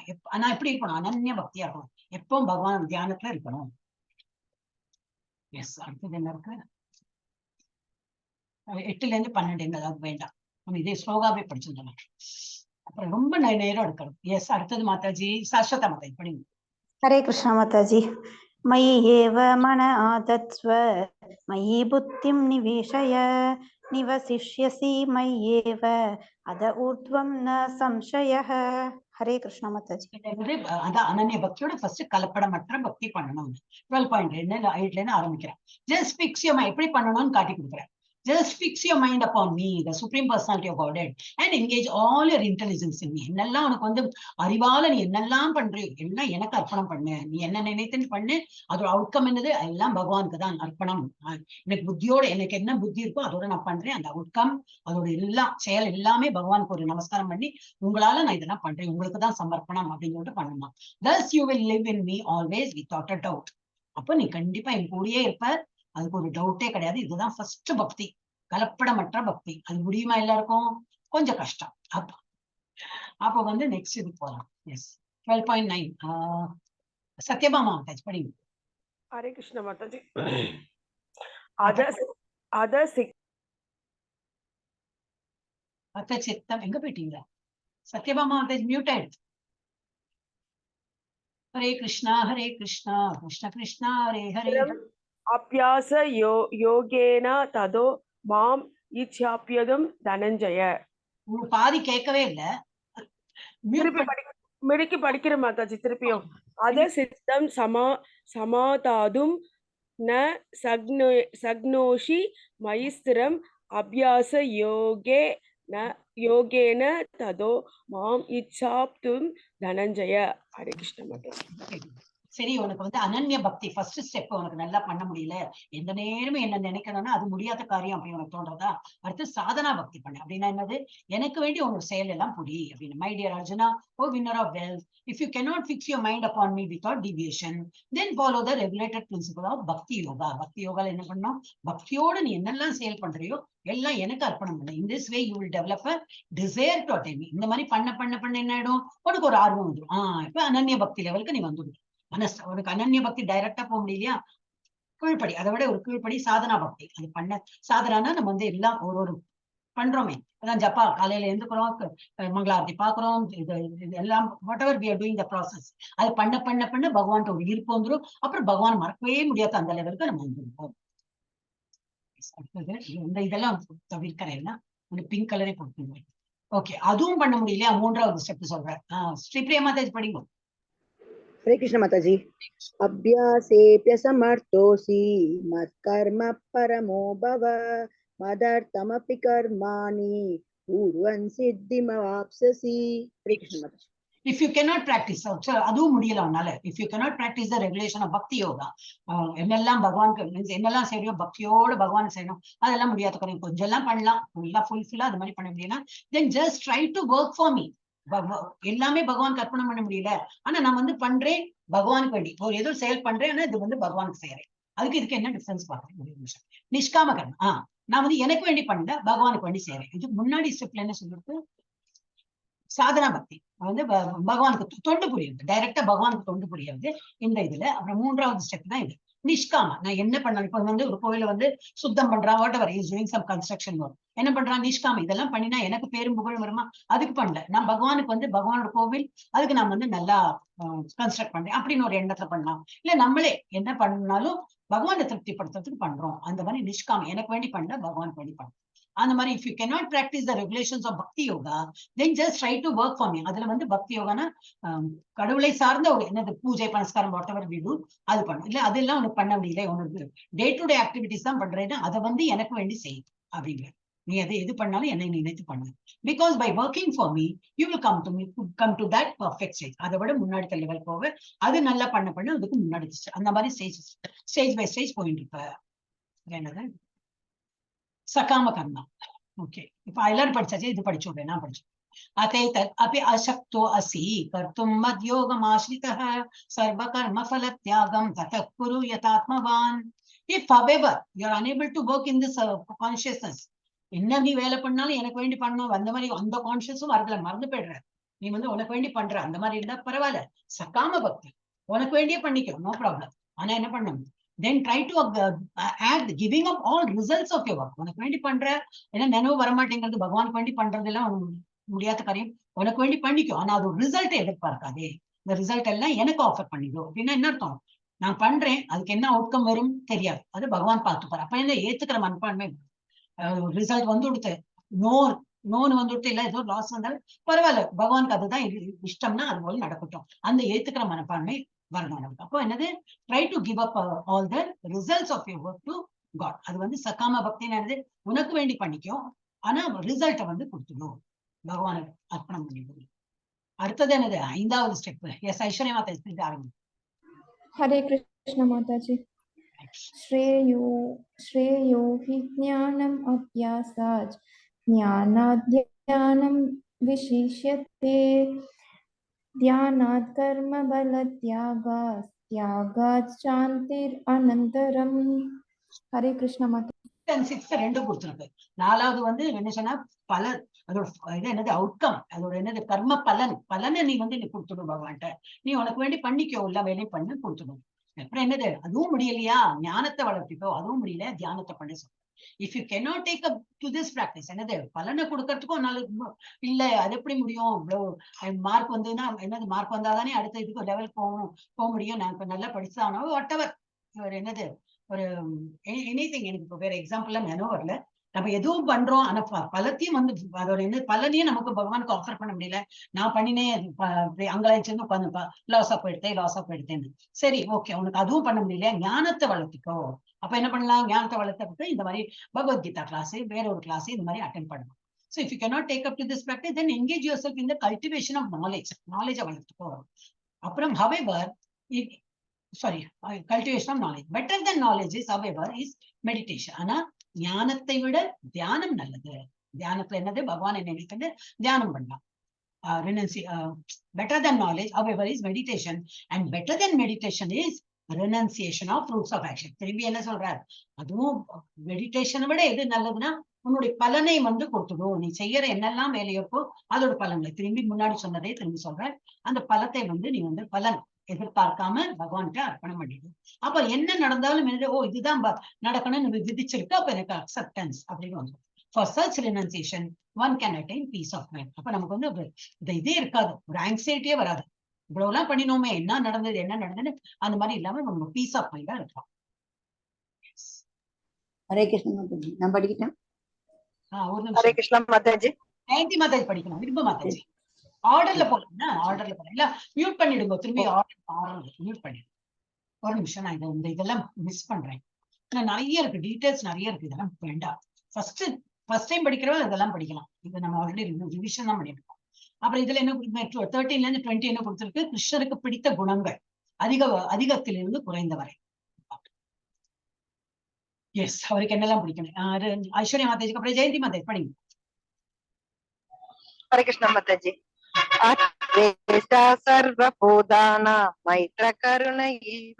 நான் எப்படி இருக்கணும்? அனன்ய பக்தியா இருக்கணும். எப்பவும் பகவான் தியானத்துல இருக்கணும். எஸ், அடுத்தது என்ன இருக்கு? 8ல இருந்து 12 எங்க? அதாவது வேண்டாம், நம்ம இதே ஸ்லோகாவே படிச்சிருந்தோம். அப்புறம் ரொம்ப நேரம் எடுக்கணும். எஸ், அடுத்தது மாதாஜி, சாஸ்வதா மாதாஜி, படிங்க. ஹரே கிருஷ்ணா மாதாஜி. मयि एव मन आधत्स्व, मयि बुद्धिं निवेशय, निवसिष्यसि मय्येव अध ऊर्ध्वं न संशयः. ஹரே கிருஷ்ணா மாதாஜி. என்னது? அதான் அனன்ய பக்தியோட ஃபர்ஸ்ட் கலப்படமற்ற பக்தி பண்ணணும். 12.2 எயிட்ல இருந்து ஆரம்பிக்கிறேன். ஜஸ்ட் ஃபிக்ஸ் your, எப்படி பண்ணணும்னு காட்டி கொடுக்குறேன். Just fix your mind upon me, the Supreme Personality of Godhead, and engage all your intelligence in me. என்னெல்லாம் உனக்கு வந்து அறிவால நீ என்னெல்லாம் பண்றியோ எல்லாம் எனக்கு அர்ப்பணம் பண்ணு. நீ என்ன நினைத்துன்னு பண்ணு, அதோட அவுட்கம் என்னது? எல்லாம் பகவானுக்கு தான் அர்ப்பணம். எனக்கு புத்தியோட, எனக்கு என்ன புத்தி இருக்கோ அதோட நான் பண்றேன். அந்த அவுட்கம், அதோட எல்லா செயல் எல்லாமே பகவானுக்கு ஒரு நமஸ்காரம் பண்ணி, உங்களால நான் இதெல்லாம் பண்றேன், உங்களுக்கு தான் சமர்ப்பணம் அப்படின்னு சொல்லிட்டு பண்ணணுமா. Thus you will live in me always without a doubt. அப்போ நீ கண்டிப்பா என் கூடயே இருப்ப, அதுக்கு ஒரு டவுட்டே கிடையாது. இதுதான் ஃபர்ஸ்ட் பக்தி, கலப்படமற்ற பக்தி. அது முடியுமா எல்லாருக்கும்? கொஞ்சம் கஷ்டம். அப்போ வந்து நெக்ஸ்ட் இது போகலாம். எஸ், 12.9, சத்யபாமா மாதாஜி, படிங்க. ஹரே கிருஷ்ண மாதாஜி. அத அத சிக் அத்த சித்தம், எங்க போயிட்டீங்க? சத்யபாமா மாதாஜி மியூட் ஆயிடுச்சு. ஹரே கிருஷ்ணா ஹரே கிருஷ்ணா கிருஷ்ண கிருஷ்ணா ஹரே ஹரே. அபியாச யோ யோகேன ததோ மாம் இச்சாப்பியதும் தனஞ்சய. உங்களுக்கு பாதி கேட்கவே இல்ல. மியூட். திருப்பி படி, மிடுக்கி படிக்கிறேன் மாதாஜி திருப்பியும். அத சித்தம் சமாதாதும் ந சக்னோஷி மயிஸ்திரம் அபியாச யோகே ந யோகேன ததோ மாம் இச்சாப்தும் தனஞ்சய. ஹரே கிருஷ்ண மாதாஜி. சரி, உனக்கு வந்து அனன்ய பக்தி ஃபர்ஸ்ட் ஸ்டெப் உனக்கு நல்லா பண்ண முடியல, எந்த நேரமும் என்ன நினைக்கணும்னா அது முடியாத காரியம் அப்படின்னு உனக்கு தோன்றதா? அடுத்து சாதனா பக்தி பண்ணு. அப்படின்னா என்னது? எனக்கு வேண்டி உன்னோட செயல் எல்லாம் புரி அப்படின்னு. My dear Arjuna, O winner of wealth, if you cannot fix your mind upon me without deviation, then follow the regulated principle of Bhakti Yoga. பக்தி யோகால என்ன பண்ணணும்? பக்தியோட நீ என்னெல்லாம் செயல் பண்றியோ எல்லாம் எனக்கு அர்ப்பணம் பண்ணு. In this way you will develop a desire to attain. இந்த மாதிரி பண்ண பண்ண பண்ண என்ன ஆயிடும்? உனக்கு ஒரு ஆர்வம் வந்துடும். இப்ப அனன்ய பக்தி லெவலுக்கு நீ வந்துடும். மனசு உனக்கு அனன்ய பக்தி டைரக்டா போக முடியலையா? கீழ்ப்படி, அதை விட ஒரு கீழ்ப்படி சாதனா பக்தி. அது பண்ண, சாதனானா நம்ம வந்து எல்லாம் ஒரு ஒரு பண்றோமே, அதான் ஜப்பா. காலையில எழுந்துக்கிறோம், மங்களாரத்தி பாக்குறோம், இது இது எல்லாம், whatever we are doing, the process, அது பண்ண பண்ண பண்ண பகவான் ஒரு ஈர்ப்பு வந்துரும். அப்புறம் பகவான் மறக்கவே முடியாத அந்த லெவலுக்கு நம்ம வந்துருவோம். அடுத்தது இந்த இதெல்லாம் தவிர்க்கிறேன். பிங்க் கலரே போட்டுருவேன். ஓகே, அதுவும் பண்ண முடியலையா? மூன்றாவது ஸ்டெப் சொல்றேன். ஸ்ரீபிரியா மாதாஜி, படிங்க. हरे कृष्ण माताजी. अभ्यासेऽप्यसमर्थोऽसि मत्कर्म परमो भव, मदर्थमपि कर्माणि कुर्वन् सिद्धिमवाप्स्यसि. हरे कृष्ण माताजी. If you cannot practice, அதுவும் முடியல உன்னால, if you cannot practice the regulation of Bhakti Yoga, என்னெல்லாம் பகவானுக்கு means என்னெல்லாம் செய்யணும், பக்தியோட பகவான் செய்யணும், அதெல்லாம் முடியாத குறையும், கொஞ்சம் எல்லாம் பண்ணலாம், ஃபுல்லா ஃபுல்ஃபில்லா அது மாதிரி பண்ண முடியல, then just try to work for me. எல்லாமே பகவானுக்கு அர்ப்பணம் பண்ண முடியல, ஆனா நான் வந்து பண்றேன் பகவானுக்கு வேண்டி. ஒரு ஏதோ செயல் பண்றேன், ஆனா இது வந்து பகவானுக்கு செய்யறேன். அதுக்கு இதுக்கு என்ன டிஃபரன்ஸ் பாக்குறேன். ஒரு நிமிஷம். நிஷ்காம கர்மம். நான் வந்து எனக்கு வேண்டி பண்ணல, பகவானுக்கு வேண்டி செய்யறேன். இதுக்கு முன்னாடி ஸ்டெப்ல என்ன சொல்றது? சாதனா பக்தி வந்து பகவானுக்கு தொண்டு புரியுது, டைரக்டா பகவானுக்கு தொண்டு புரியுது இந்த இதுல. அப்புறம் மூன்றாவது ஸ்டெப் தான் இது, நிஷ்காம. நான் என்ன பண்ணணும்? இப்ப வந்து ஒரு கோயில வந்து சுத்தம் பண்றான், whatever is doing, some construction work என்ன பண்றான்? நிஷ்காம. இதெல்லாம் பண்ணினா எனக்கு பேரும் புகழும் வருமா? அதுக்கு பண்ணல. நான் பகவானுக்கு வந்து, பகவானோட கோவில், அதுக்கு நான் வந்து நல்லா கன்ஸ்ட்ரக்ட் பண்றேன் அப்படின்னு ஒரு எண்ணத்துல பண்ணலாம். இல்ல நம்மளே என்ன பண்ணாலும் பகவானை திருப்திப்படுத்துறதுக்கு பண்றோம். அந்த மாதிரி நிஷ்காம, எனக்கு வேண்டி பண்ணல, பகவானுக்கு வேண்டி பண்றோம். அந்த மாதிரி if you cannot practice the regulations of Bhakti Yoga, then just try to work for me. அதுல வந்து பக்தி யோகானா கடவுளை சார்ந்த ஒரு என்னது, பூஜை புனஸ்காரம், what ever we do, அது பண்ணும். இல்ல அதெல்லாம் உனக்கு பண்ண முடியல, உனக்கு டே டு டே ஆக்டிவிட்டிஸ் தான் பண்றேன்னா அதை வந்து எனக்கு வேண்டி செய் அப்படிங்கிற. நீ அதை எது பண்ணாலும் என்னை நினைத்து பண்ணு, because by working for me you will come to that perfect stage. அதை விட முன்னாடி லெவல் போக, அது நல்லா பண்ண பண்ண அதுக்கு முன்னாடி அந்த மாதிரி ஸ்டேஜ் ஸ்டேஜ் பை ஸ்டேஜ் போயிட்டு இருப்ப. என்னது? சகாம கர்மா. ஓகே, இப்ப எல்லாரும் படிச்சாச்சு. இது படிச்சு விடுறேன், நான் படிச்சேன். अथैतत् अपि अशक्तो असि कर्तुं मद्योगमाश्रितः सर्वकर्मफलत्यागं ततः कुरु यतात्मवान्. If, however, you are unable to work in this consciousness, என்ன நீ வேலை பண்ணாலும் எனக்கு வேண்டி பண்ணணும், அந்த மாதிரி அந்த கான்சியஸும் வரல, மறந்து போயிடுற. நீ வந்து உனக்கு வேண்டி பண்ற, அந்த மாதிரி இருந்தா பரவாயில்ல. சகாம பக்தி, உனக்கு வேண்டியே பண்ணிக்கோ, நோ ப்ராப்ளம். ஆனா என்ன பண்ணணும்? Then try to add giving up all results of your work. உனக்கு வேண்டி பண்ற, ஏன்னா நினைவு வரமாட்டேங்கிறது. பகவானுக்கு வேண்டி பண்றதெல்லாம் முடியாத காரியம். உனக்கு வேண்டி பண்ணிக்கோ, ஆனா அது ரிசல்ட்டை எதிர்பார்க்காதே. இந்த ரிசல்ட் எல்லாம் எனக்கு ஆஃபர் பண்ணிடும் அப்படின்னா என்ன அர்த்தம்? நான் பண்றேன், அதுக்கு என்ன அவுட்கம் வரும் தெரியாது, அது பகவான் பார்த்துப்பாரு. அப்ப என்ன ஏத்துக்கிற மனப்பான்மை. ரிசல்ட் வந்து கொடுத்து நோ நோன்னு வந்து கொடுத்து, இல்ல ஏதோ லாஸ் வந்தாலும் பரவாயில்ல, பகவானுக்கு அதுதான் இஷ்டம்னா அது போல நடக்கட்டும். அந்த ஏத்துக்கிற மனப்பான்மை வரணும் நமக்கு. அப்போ என்னது? Try to give up all the results of your work to God. அது வந்து சகாம பக்தின்னு என்னது? உனக்கு வேண்டி பண்ணிக்கோ, ஆனா ரிசல்ட்டை வந்து கொடுத்துடும், பகவானுக்கு அர்ப்பணம் பண்ணிடும். அடுத்தது என்னது? ஐந்தாவது ஸ்டெப். எஸ், ஐஸ்வர்யா மாதா ஆரம்பி. हरे कृष्ण माताजी. श्रेयो श्रेयो हि ज्ञानम् अभ्यासात् ज्ञानात् ध्यानं विशिष्यते, ध्यानात् कर्मफलत्यागात् त्यागात् शान्तिर् अनन्तरम्. हरे कृष्ण माता. சிக்ஸ் ரெண்டும் கொடுத்துருக்கு. நாலாவது வந்து என்ன சொன்னா, பல அதோட இது என்னது, அவுட்கம், அதோட என்னது, கர்ம பலன். பலனை நீ வந்து நீ கொடுத்துடும் பகவான்கிட்ட. நீ உனக்கு வேண்டி பண்ணிக்கோ, எல்லா வேலையும் பண்ணு, கொடுத்துடும். அப்புறம் என்னது? அதுவும் முடியலையா, ஞானத்தை வளர்த்திக்கோ. அதுவும் முடியல, தியானத்தை பண்ண சொல்ற. If you cannot take up to this practice, என்னது, பலனை கொடுக்கறதுக்கும் உன்னால இல்ல, அது எப்படி முடியும்? இவ்வளவு மார்க் வந்ததுன்னா என்னது, மார்க் வந்தாதானே அடுத்த இதுக்கு லெவல் போகணும், போக முடியும். நான் இப்ப நல்லா படிச்சானோ, what ever, ஒரு என்னது, ஒரு எனி திங். எனக்கு இப்ப வேற எக்ஸாம்பிள் நினைவு வரல. நம்ம எதுவும் பண்றோம், ஆனா பலத்தையும் வந்து அதோட என்ன பலனையும் நமக்கு பகவானுக்கு ஆஃபர் பண்ண முடியல. நான் பண்ணினேன், அங்கலாய்ச்சி உட்காந்து லாஸா போயிடுத்தேன், லாஸா போயிடுத்தேன்னு. சரி, ஓகே, உனக்கு அதுவும் பண்ண முடியல, ஞானத்தை வளர்த்திக்கோ. அப்ப என்ன பண்ணலாம்? ஞானத்தை வளர்த்ததுக்கு இந்த மாதிரி பகவத்கீதா கிளாஸ், வேற ஒரு கிளாஸ், இந்த மாதிரி அட்டன் பண்ணணும். So if you cannot take up to this practice, then engage yourself in the cultivation of knowledge. நாலேஜை வளர்த்துக்கோ. அப்புறம் however, sorry, cultivation of knowledge, better than knowledge is, however, is meditation. ஆனா ஞானத்தை விட தியானம் நல்லது. தியானத்துல என்னது? பகவானை நினைத்து தியானம் பண்ணலாம். Better than knowledge, however, is meditation, and better than meditation is renunciation of fruits of action. திரும்பி என்ன சொல்றார்? அதுவும் மெடிடேஷனை விட எது நல்லதுன்னா, உன்னுடைய பலனை வந்து கொடுத்துடும். நீ செய்யற என்னெல்லாம் வேலை இருக்கோ அதோட பலன்களை, திரும்பி முன்னாடி சொன்னதே திரும்பி சொல்றேன், அந்த பலத்தை வந்து நீ வந்து பலன் எதிர்பார்க்காம பகவான்கிட்ட அர்ப்பணம் பண்ணிடு. அப்ப என்ன நடந்தாலும் என்னது, ஓ, இதுதான் நடக்கணும்னு விதிச்சிருக்கு, அப்ப எனக்கு அக்செப்டன்ஸ் அப்படின்னு வந்துடும். For such renunciation, one can attain peace of mind. அப்ப நமக்கு வந்து இந்த இதே இருக்காது, ஒரு ஆங்ஸைட்டியே வராது. இவ்வளவு எல்லாம் பண்ணினோமே, என்ன நடந்தது, என்ன நடந்ததுன்னு அந்த மாதிரி இல்லாம நம்ம பீஸ் ஆஃப் மைண்டா இருக்கலாம். ஹரே கிருஷ்ண மாதாஜி, நான் படிக்கிட்டேன். ஒரு ஹரே நிமிஷம். கிருஷ்ணா மாதாஜி. ஜெயந்தி மாதாஜி படிக்கணும். விரும்ப மாதாஜி ஆர்டர்ல போகலாம்னா ஆர்டர்ல போகலாம். இல்ல மியூட் பண்ணிடுங்க. திரும்பி ஆர்டர் ஆர்டர் மியூட் பண்ணிடுங்க. ஒரு நிமிஷம், நான் இதை இந்த இதெல்லாம் மிஸ் பண்றேன். ஆனா நிறைய இருக்கு, டீடைல்ஸ் நிறைய இருக்கு. இதெல்லாம் வேண்டாம். ஃபர்ஸ்ட் ஃபர்ஸ்ட் டைம் படிக்கிறவங்க இதெல்லாம் படிக்கலாம். இது நம்ம ஆல்ரெடி ரிவிஷன் தான் பண்ணிருக்கோம். அப்புறம் இதுல என்ன, 13ல இருந்து 20 என்ன கொடுத்திருக்கு? கிருஷ்ணருக்கு பிடித்த குணங்கள் அதிகத்திலிருந்து குறைந்த வரை. எஸ், அவருக்கு என்னெல்லாம் பிடிக்கும்? ஐஸ்வர்யா மாதாஜிக்கு அப்புறம் ஜெயந்தி மாதாஜி படிங்க. ஹரே கிருஷ்ணா மாதாஜி. அத்வேஷ்டா சர்வபூதானாம் மைத்ர கருண ஏவ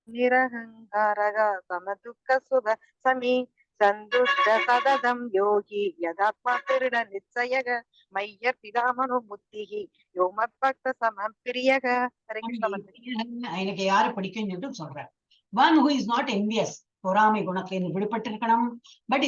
நிரகங்காரக சமதுக்க சுக சமீ சந்துஷ்ட சததம் யோகி யதாத்மா திருட நிச்சயக மய்யர்ப்பிதமனோ புத்திஹி யோ மத்பக்த சமம் பிரியக. ஹரே கிருஷ்ணா மாதாஜி. எனக்கு யாரு பிடிக்கும்னு சொல்லிட்டு சொல்றேன். One who is not envious, பொறாமை குணத்திலிருந்து விடுபட்டிருக்கணும். But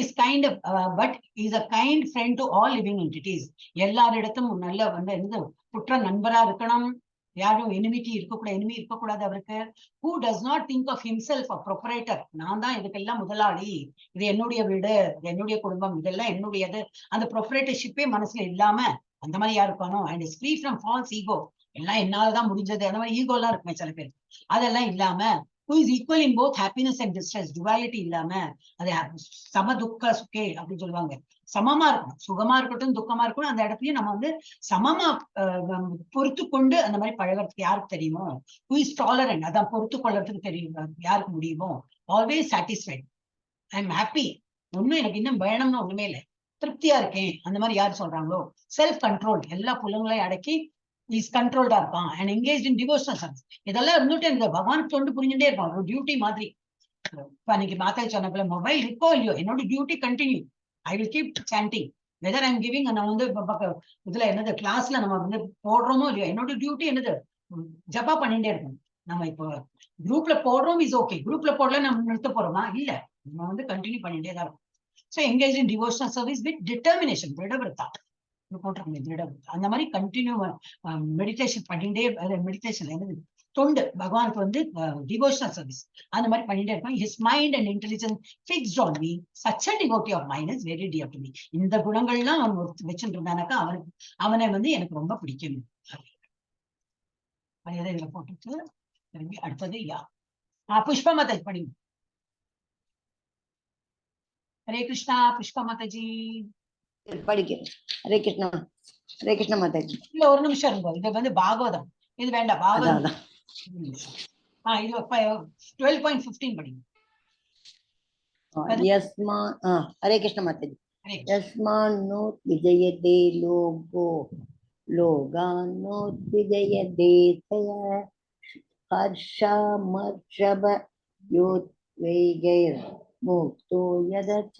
is a kind friend to all living entities. எல்லாரிடத்தும் நல்ல வந்து என்னது, உற்ற நண்பரா இருக்கணும். யாரும் எனிமிட்டி இருக்கக்கூடாது, எனிமி இருக்கக்கூடாது அவருக்கு. Who does not think of himself a proprietor. நான் தான் இதுக்கெல்லாம் முதலாளி, இது என்னுடைய வீடு, இது என்னுடைய குடும்பம், இதெல்லாம் என்னுடையது, அந்த ப்ரொப்ரேட்டர்ஷிப்பே மனசுல இல்லாம அந்த மாதிரி யார் இருக்கானோ. And is free from false ego. எல்லாம் என்னாலதான் முடிஞ்சது, அந்த மாதிரி ஈகோ எல்லாம் இருக்குமே சில பேருக்கு, அதெல்லாம் இல்லாம. Who is equal in both happiness and distress, duality இல்லாம. அது சம துக்க சுகே அப்படின்னு சொல்லுவாங்க. சமமா இருக்கணும். சுகமா இருக்கட்டும், துக்கமா இருக்கட்டும், அந்த இடத்துலயும் நம்ம வந்து சமமா பொறுத்து கொண்டு அந்த மாதிரி பழகிறதுக்கு யாருக்கு தெரியுமோ. Who is tolerant, அதான் பொறுத்து கொள்றதுக்கு தெரியும், யாருக்கு முடியுமோ. Always satisfied, I am happy. ஒண்ணும் எனக்கு இன்னும் வேணும்னு ஒண்ணுமே இல்லை, திருப்தியா இருக்கேன், அந்த மாதிரி யார் சொல்றாங்களோ, செல்ஃப் கண்ட்ரோல், எல்லா புலன்களையும் அடக்கி is கண்ட்ரோல்டா இருப்பான், and engage in devotional service. இதெல்லாம் இருந்துட்டு இந்த பகவானுக்கு தொண்டு புரிஞ்சுட்டே இருப்பான், ஒரு டியூட்டி மாதிரி. இப்ப அன்னைக்கு மாதா சொன்ன போல மொபைல் இருக்கோ இல்லையோ, என்னோட duty continue, I will keep chanting whether I'm giving. நான் வந்து இதுல என்னது கிளாஸ்ல நம்ம வந்து போடுறோமோ இல்லையோ, என்னோட டியூட்டி என்னது, ஜபா பண்ணிட்டே இருக்கணும். நம்ம இப்போ குரூப்ல போடுறோம் is okay, குரூப்ல போடல நம்ம நிறுத்த போறோமா? இல்ல, நம்ம வந்து கண்டினியூ பண்ணிட்டே தான் இருக்கும். So engage in devotional service with determination, திருடவிரத்தா போட்டிருக்கோம், திருடவிரத்தா. அந்த மாதிரி கண்டினியூ மெடிடேஷன் பண்ணிட்டே, மெடிடேஷன் என்னது, தொண்டு பகவானுக்கு வந்து டிவோஷனல் சர்வீஸ் அந்த மாதிரி பண்ணிட்டே இருப்பான். His mind and intelligence fixed on me, such a devotee of mine is very dear to me. இந்த குணங்கள்லாம் அவன் வச்சுட்டு இருந்தானாக்கா அவனுக்கு அவனை வந்து எனக்கு ரொம்ப பிடிக்கும். அதே இதுல போட்டுட்டு திரும்பி அடுத்தது யா புஷ்பா மாதாஜி படிங்க. ஹரே கிருஷ்ணா புஷ்பா மாதாஜி. படிக்கிறேன். ஹரே கிருஷ்ணா, ஹரே கிருஷ்ணா மாதாஜி. இல்ல ஒரு நிமிஷம் இருக்கும், இது வந்து பாகவதம், இது வேண்டாம். அதான் பாகவதம் அதான். ஒரு நிமிஷம். இது 12.15 படிங்க. யஸ்மா ஹரே கிருஷ்ணா மாதாஜி. ஹரே கிருஷ்ணா. யஸ்மான்னோ விஜயதே லோகோ லோகான்னோ விஜயதே ஹர்ஷமர்ஷப யோத்வேகைர் முக்தோ யதச்ச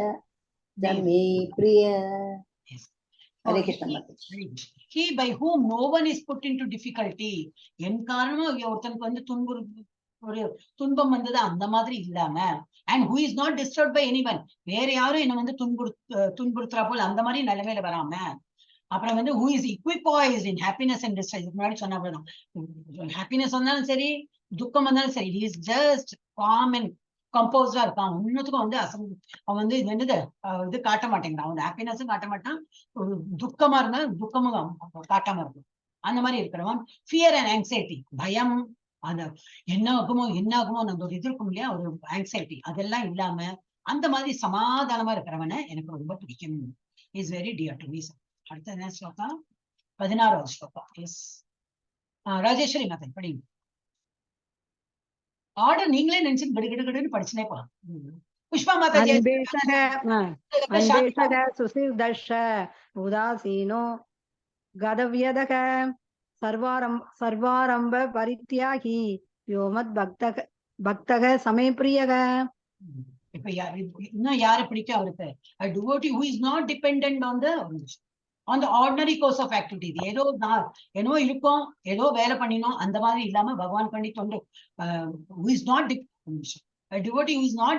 மே பிரிய. Yes. Hare Krishna Mataji. He by whom no one is put into difficulty. என் காரணமா ஒருத்தனுக்கு வந்து ஒரு துன்பம் வந்தது அந்த மாதிரி இல்லாம, and who is not disturbed by anyone, வேற யாரும் என்ன வந்து துன்புறுத்துறா போல அந்த மாதிரி நிலைமையில வராம, அப்புறம் வந்து who is equipoised in happiness and distress. இதுக்கு முன்னாடி சொன்ன போலதான், ஹாப்பினஸ் வந்தாலும் சரி துக்கம் வந்தாலும் சரி, he is just calm and கம்போஸ்டா இருக்கான். ஒன்னுத்துக்கும் வந்து அவன் வந்து இது என்னது இது காட்ட மாட்டேங்கிறான். அவன் ஹாப்பினஸும் காட்ட மாட்டான், ஒரு துக்கமா இருந்தா துக்கமும் அவன் காட்டாம இருக்கும். அந்த மாதிரி இருக்கிறவன். ஃபியர் அண்ட் ஆங்ஸைட்டி, பயம், அந்த என்ன ஆகுமோ என்ன ஆகுமோ அந்த ஒரு இது இருக்கும் இல்லையா, ஒரு ஆங்ஸைட்டி, அதெல்லாம் இல்லாம அந்த மாதிரி சமாதானமா இருக்கிறவனை எனக்கு ரொம்ப பிடிக்கும். Is very dear to me. அடுத்த என்ன ஸ்லோகா? 16வது ஸ்லோகா. எஸ், ராஜேஸ்வரி மாதா படிங்க. ஆர்டர் நீங்களே நினைச்சு கிடு கிடு கிடுன்னு படிச்சுனே போலாம். புஷ்பா மாதாஜி. அன்பேஷக அன்பேஷக சுசிர்தர்ஷ உதாசீனோ கதவ்யதக சர்வாரம்ப பரித்யாகி யோமத் பக்தக பக்தக சமே பிரியக. இப்ப இன்னும் யாரை பிடிக்கும் அவருக்கு? A devotee who is not dependent on the ordinary course of activity. ஏதோ நான் என்னவோ இருக்கும், ஏதோ வேலை பண்ணினோம் அந்த மாதிரி இல்லாம பகவான் பண்ணி தொண்டு, who is not a devotee who is not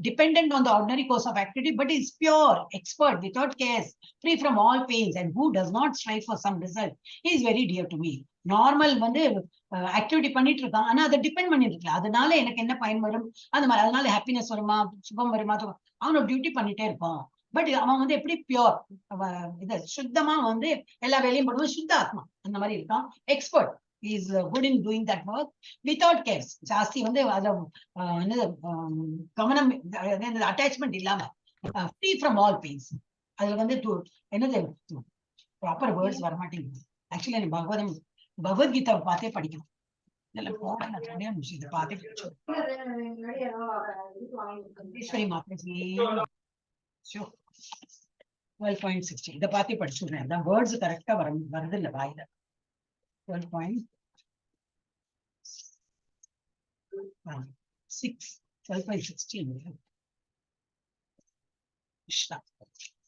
dependent on the ordinary course of activity but is pure, expert, without cares, free from all pains and who does not strive for some result is very dear to me. Normal வந்து activity பண்ணிட்டு இருக்கான், ஆனா அதை depend பண்ணிட்டு இருக்கல, அதனால எனக்கு என்ன பயன் வரும் அந்த மாதிரி, அதனால ஹாப்பினஸ் வருமா சுகம் வருமா, அவனோட டியூட்டி பண்ணிட்டே இருப்பான். பட் அவன் வந்து எப்படி பியோர், இது சுத்தமா வந்து எல்லா வேலையும் பண்ணுவான், சுத்த ஆத்மா அந்த மாதிரி இருக்கான். Expert is good in doing that work without cares, ஜாஸ்தி வந்து அத என்னது கவனம் அட்டாச்மெண்ட் இல்லாம, ஃப்ரீ ஃப்ரம் ஆல் பெயின்ஸ். அதுல வந்து என்னது ப்ராப்பர் வேர்ட்ஸ் வரமாட்டேங்குது. ஆக்சுவலி எனக்கு பகவதம் பகவத்கீதாவை பார்த்தே படிக்கணும். இதுல போட நான் இதை பார்த்தே படிச்சோம். ஈஸ்வரி மாதாஜி, 12.60, இதை பார்த்தே படிச்சுடுறேன். அதான் வேர்ட்ஸ் கரெக்டா வர வருது இல்லை வாயில. 12.6, 12.16.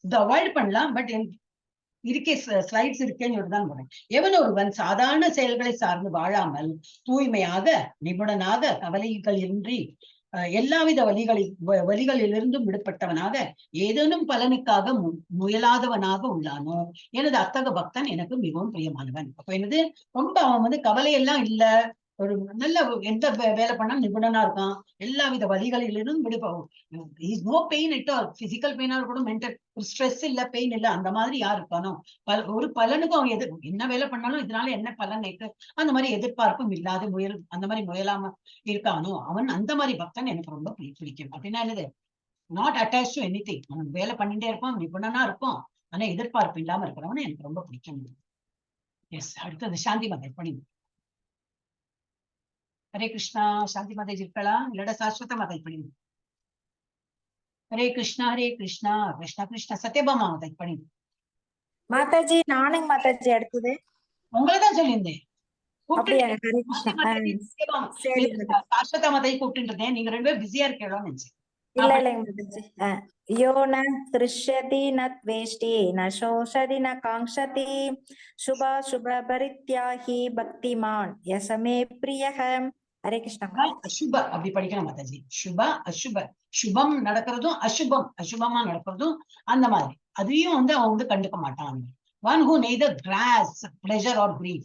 இதை அவாய்ட் பண்ணலாம், பட் இருக்கே ஸ்லைட்ஸ் இருக்கேன்னு தான் போறேன். எவன் ஒருவன் சாதாரண செயல்களை சார்ந்து வாழாமல் தூய்மையாக நிபுணனாக கவலைகள் இன்றி எல்லாவித வலிகளிலிருந்தும் விடுபட்டவனாக ஏதேனும் பலனுக்காக முயலாதவனாக உள்ளானோ எனது அத்தக பக்தன் எனக்கு மிகவும் பிரியமானவன். அப்ப என்னது ரொம்ப அவன் வந்து கவலையெல்லாம் இல்ல, ஒரு நல்ல எந்த வேலை பண்ணாலும் நிபுணனா இருக்கான், எல்லா வித வலிகளிலிருந்தும் விடுப is no pain at all, physical பெயினா இருக்கட்டும் மென்டல் ஒரு ஸ்ட்ரெஸ் இல்ல பெயின் இல்ல, அந்த மாதிரி யார் இருக்கானோ ஒரு பலனுக்கும் அவன் எது என்ன வேலை பண்ணாலும் இதனால என்ன பலன் இருக்கு அந்த மாதிரி எதிர்பார்ப்பும் இல்லாத முயல் அந்த மாதிரி முயலாம இருக்கானோ அவன் அந்த மாதிரி பக்தன் எனக்கு ரொம்ப பிடிக்கும். அப்படின்னா என்னது not attach to any thing, அவன் வேலை பண்ணிட்டே இருப்பான், நிபுணனா இருப்பான், ஆனா எதிர்பார்ப்பு இல்லாம இருக்கிறவன எனக்கு ரொம்ப பிடிக்கும். எஸ், அடுத்தது சாந்தி மாதை படிங்க. ஹரே கிருஷ்ணா. சாந்தி மாதாஜி இருக்கலாம், இல்லாட சாஸ்வத மாதாஜி படிங்க. ஹரே கிருஷ்ணா ஹரே கிருஷ்ணா கிருஷ்ணா கிருஷ்ணா. சத்யபாமா மாதாஜி படிங்க. மாதாஜி, நானுங்க மாதாஜி அடுத்தது. உங்களை தான் சொல்லியிருந்தேன். அப்படியா? ஹரே கிருஷ்ணா. கூப்பிட்டு சரி மாதாஜி. சாஸ்வதா மாதாஜி கூப்பிட்டு இருந்தேன். நீங்க ரெண்டு பேரும் பிஸியா இருக்கீங்களோன்னு நினைச்சேன். இல்ல இல்லைங்க மாதாஜி. யோ ந திருஷ்யதி ந த்வேஷ்டி ந சோஷதி ந காங்க்ஷதி சுபா சுப பரித்யாஹி பக்திமான் யசமே பிரியக. ஹரே கிருஷ்ணா. அசுப அப்படி படிக்கணும் மாதாஜி. சுப அசுப, சுபம் நடக்கிறதும் அசுபம் அசுபமா நடக்கிறதும் அந்த மாதிரி அதையும் வந்து அவன் வந்து கண்டுக்க மாட்டான். One who neither grasps pleasure or grief,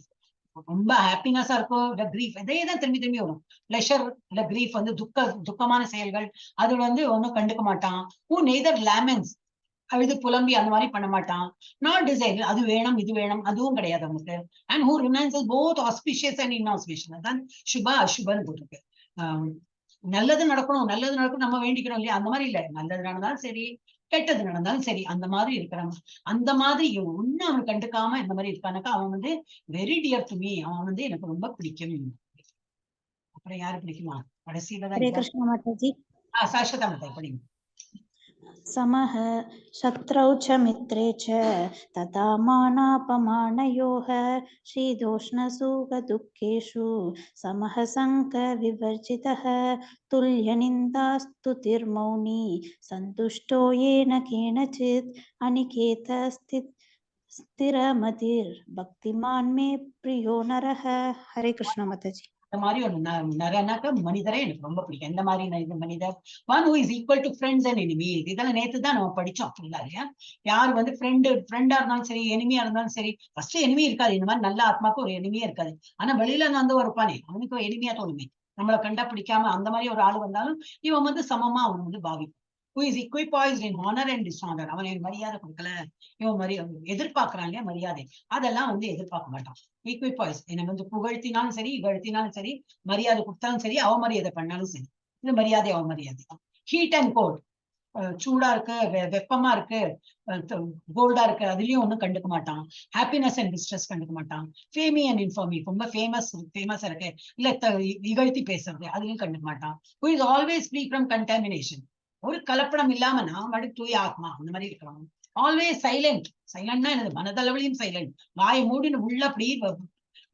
ரொம்ப ஹாப்பினஸா இருக்கும் இல்ல கிரீஃப், இதே தான் திரும்பி திரும்பி வரும். பிளஷர் இல்ல கிரீஃப் வந்து துக்கமான செயல்கள் அது வந்து ஒன்னும் கண்டுக்க மாட்டான். Who neither laments, அழுது புலம்பி அந்த மாதிரி பண்ண மாட்டான். Not desire, அது வேணும் இது வேணும் அதுவும் கிடையாது அவனுக்கு. And who remains both auspicious and inauspicious, அதான் சுப அசுபன்னு போட்டிருக்கு. நல்லது நடக்கணும் நல்லது நடக்கணும் நம்ம வேண்டிக்கிறோம் இல்லையா, அந்த மாதிரி இல்ல. நல்லது நடந்தாலும் சரி கெட்டது நடந்தாலும் சரி அந்த மாதிரி இருக்கிறாங்க. அந்த மாதிரி ஒன்னும் அவன் கண்டுக்காம இந்த மாதிரி இருக்கானாக்கா அவன் வந்து வெரி டியர் டு மீ, அவன் வந்து எனக்கு ரொம்ப பிடிக்கும். அப்புறம் யாரு பிடிக்குமா? கடைசியில ஹரே தான் கிருஷ்ணா மாதாஜி. சாஸ்வதா மாதாஜி படிங்க. समः शत्रौ च मित्रे च तथा मानापमानयोः शीतोष्णसुखदुःखेषु समः सङ्गविवर्जितः तुल्यनिन्दास्तुतिर्मौनी सन्तुष्टो येन केनचित् अनिकेतस्थितिरमतिर् भक्तिमान् मे प्रियो नरः. हरे कृष्ण माताजी. அந்த மாதிரி ஒரு நரனாக்க மனிதரே எனக்கு ரொம்ப பிடிக்கும். எந்த மாதிரி இது மனிதர்? One who is equal to friends and enemies. இதெல்லாம் நேத்து தான் நம்ம படிச்சோம் ஃபுல்லா இல்லையா? யார் வந்து ஃப்ரெண்டா இருந்தாலும் சரி எனிமியா இருந்தாலும் சரி, ஃபர்ஸ்ட் எனிமி இருக்காது. இந்த மாதிரி நல்ல ஆத்மாக்கு ஒரு எனிமியே இருக்காது. ஆனா வெளியில வந்து ஒரு இருப்பானே அவனுக்கு எனிமியா தோணுமே. நம்மளை கண்டா பிடிக்காம அந்த மாதிரி ஒரு ஆள் வந்தாலும் இவன் வந்து சமமா அவன் வந்து பாவிப்பான். Who is equipoised in honor and dishonor. அவன் எனக்கு மரியாதை கொடுக்கல, இவன் மரியாதை எதிர்பார்க்கறாங்க மரியாதை, அதெல்லாம் வந்து எதிர்பார்க்க மாட்டான். ஈக்விபாய்ஸ் என்னை வந்து புகழ்த்தினாலும் சரி இகழ்த்தினாலும் சரி, மரியாதை கொடுத்தாலும் சரி அவமரியாதை பண்ணாலும் சரி, இது மரியாதை அவமரியாதை. ஹீட் அண்ட் கோல்ட், சூடா இருக்கு வெப்பமா இருக்கு கோல்டா இருக்கு அதுலயும் ஒண்ணும் கண்டுக்க மாட்டான். ஹாப்பினஸ் அண்ட் டிஸ்ட்ரெஸ் கண்டுக்க மாட்டான். ஃபேமி அண்ட் இன்ஃபாமி, ரொம்ப ஃபேமஸா இருக்கு இல்ல இகழ்த்தி பேசுறது அதுலயும் கண்டுக்க மாட்டான். Who is always free from contamination, ஒரு கலப்படம் இல்லாம நான் மட்டும் தூய ஆத்மா அந்த மாதிரி இருக்கிறாங்க. ஆல்வேஸ் சைலண்ட், சைலண்ட்னா என்னது? மனதளவுலையும் சைலண்ட், வாயை மூடின்னு உள்ள அப்படி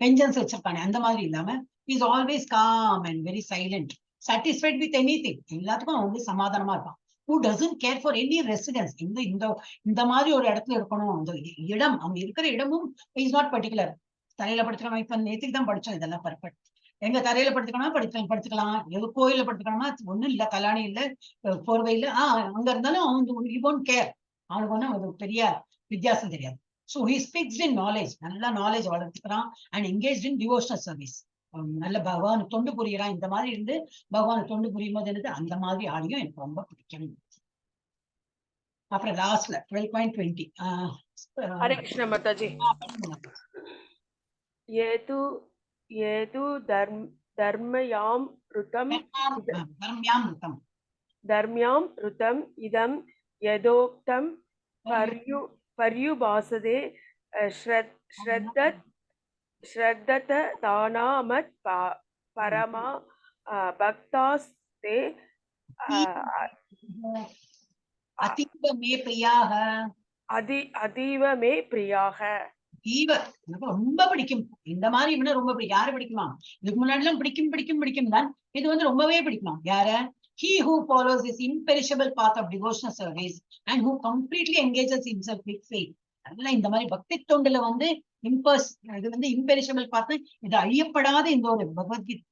வெஞ்சன்ஸ் வச்சிருக்கானே அந்த மாதிரி இல்லாம is always calm and very silent, satisfied with anything, எல்லாத்துக்கும் அவன் வந்து சமாதானமா இருப்பான். Who doesn't care for any residence, இந்த இந்த இந்த மாதிரி ஒரு இடத்துல இருக்கணும், அந்த இடம் அவங்க இருக்கிற இடமும் is not particular. தரையில படுத்துக்கணும், இப்ப நேத்துக்கு தான் படிச்சோம் இதெல்லாம் பர்ஃபெக்ட். எங்க தரையில படுத்துக்கணுமா படுத்துக்கலாம், எது கோயில்ல படுத்துக்கணுமா ஒண்ணும் இல்ல, கலாணி இல்ல போர்வை இல்ல, அங்க இருந்தாலும் அவன் won't care, அவனுக்கு ஒண்ணும் அது பெரிய வித்தியாசம் தெரியாது. So he's fixed in knowledge, நல்லா knowledge வளர்த்துக்கிறான். And engage in devotional service, நல்ல பகவான் தொண்டு புரியுறான். இந்த மாதிரி இருந்து பகவான் தொண்டு புரியும் போது என்னது அந்த மாதிரி ஆளையும் எனக்கு ரொம்ப பிடிக்கும். அப்புறம் லாஸ்ட்ல 12.20. ஹரே கிருஷ்ணா மாதாஜி. ஏது ஏது தர்மயாம் ருதம் தர்மியாம் ருதம் தர்மியாம் ருதம் இதம் யதோக்தம் பர்யுபாசதே ஸ்ரத்தத் ஸ்ரத்தத தானாமத் பரமா பக்தாஸ்தே அதீவ மே பிரியாக அதீவ மே பிரியாக. அதீவ எனக்கு ரொம்ப பிடிக்கும். இந்த மாதிரி இவனை ரொம்ப பிடிக்கும். யாரு பிடிக்குமா? இதுக்கு முன்னாடி எல்லாம் பிடிக்கும் பிடிக்கும் பிடிக்கும் தான், இது வந்து ரொம்பவே பிடிக்குமா? யார? He who follows this imperishable path of devotional service and who completely engages himself with faith. அதனால இந்த மாதிரி பக்தி தொண்டுல வந்து இது வந்து imperishable path, இது அழியப்படாத இந்த ஒரு பகவத்கீதை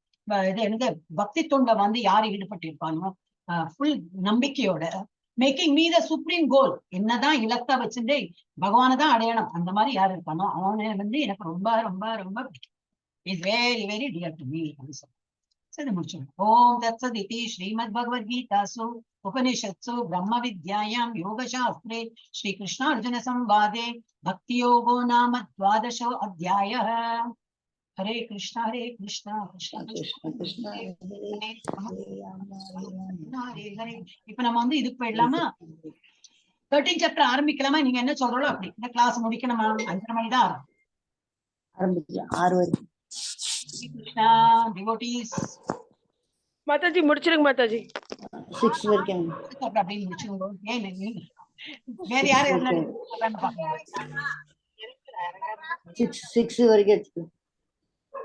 இது என்னது பக்தி தொண்டை வந்து யார் ஈடுபட்டிருப்பானோ ஃபுல் நம்பிக்கையோட, making me the supreme goal, என்னதான் இலக்கா வச்சுட்டு பகவானை தான் அடையணும் அந்த மாதிரி யார் இருப்பானோ அவனை வந்து எனக்கு ரொம்ப ரொம்ப ரொம்ப பிடிக்கும். Is very very dear to me அப்படின்னு சொல்லுவாங்க. சரி முடிச்சிடணும். ஓம் தத்சதிதி ஸ்ரீமத் பகவத்கீதாசு உபனிஷத்சு பிரம்ம வித்யாயாம் யோகசாஸ்திரே ஸ்ரீகிருஷ்ணார்ஜுன சம்வாதே பக்தி யோகோ நாம துவாதசோ அத்தியாயः. ஹரே கிருஷ்ணா ஹரே கிருஷ்ணா கிருஷ்ணா கிருஷ்ண கிருஷ்ண ஹரே ஹரே, ஹரே ராம ஹரே ராம ஹரே ஹரே. இப்ப நம்ம வந்து இதுக்கு போயிடலாமா? 13 சாப்டர் ஆரம்பிக்கலாமா? நீங்க என்ன சொல்றோம் அப்படி இந்த கிளாஸ் முடிக்கணுமா? 5:30 மணி தான் ஆரம்பம். ஆரம்பிக்கலாம் 6 வரைக்கும். கிருஷ்ணா டிவோட்டீஸ். மாதாஜி முடிச்சிருங்க மாதாஜி. சிக்ஸ் வரைக்கும். அதுக்கப்புறம் அப்படியே முடிச்சுக்கோங்க. ஏன் நீங்க வேற யாரும் எதுனா சிக்ஸ், சிக்ஸ் வரைக்கும் வச்சுக்கோ.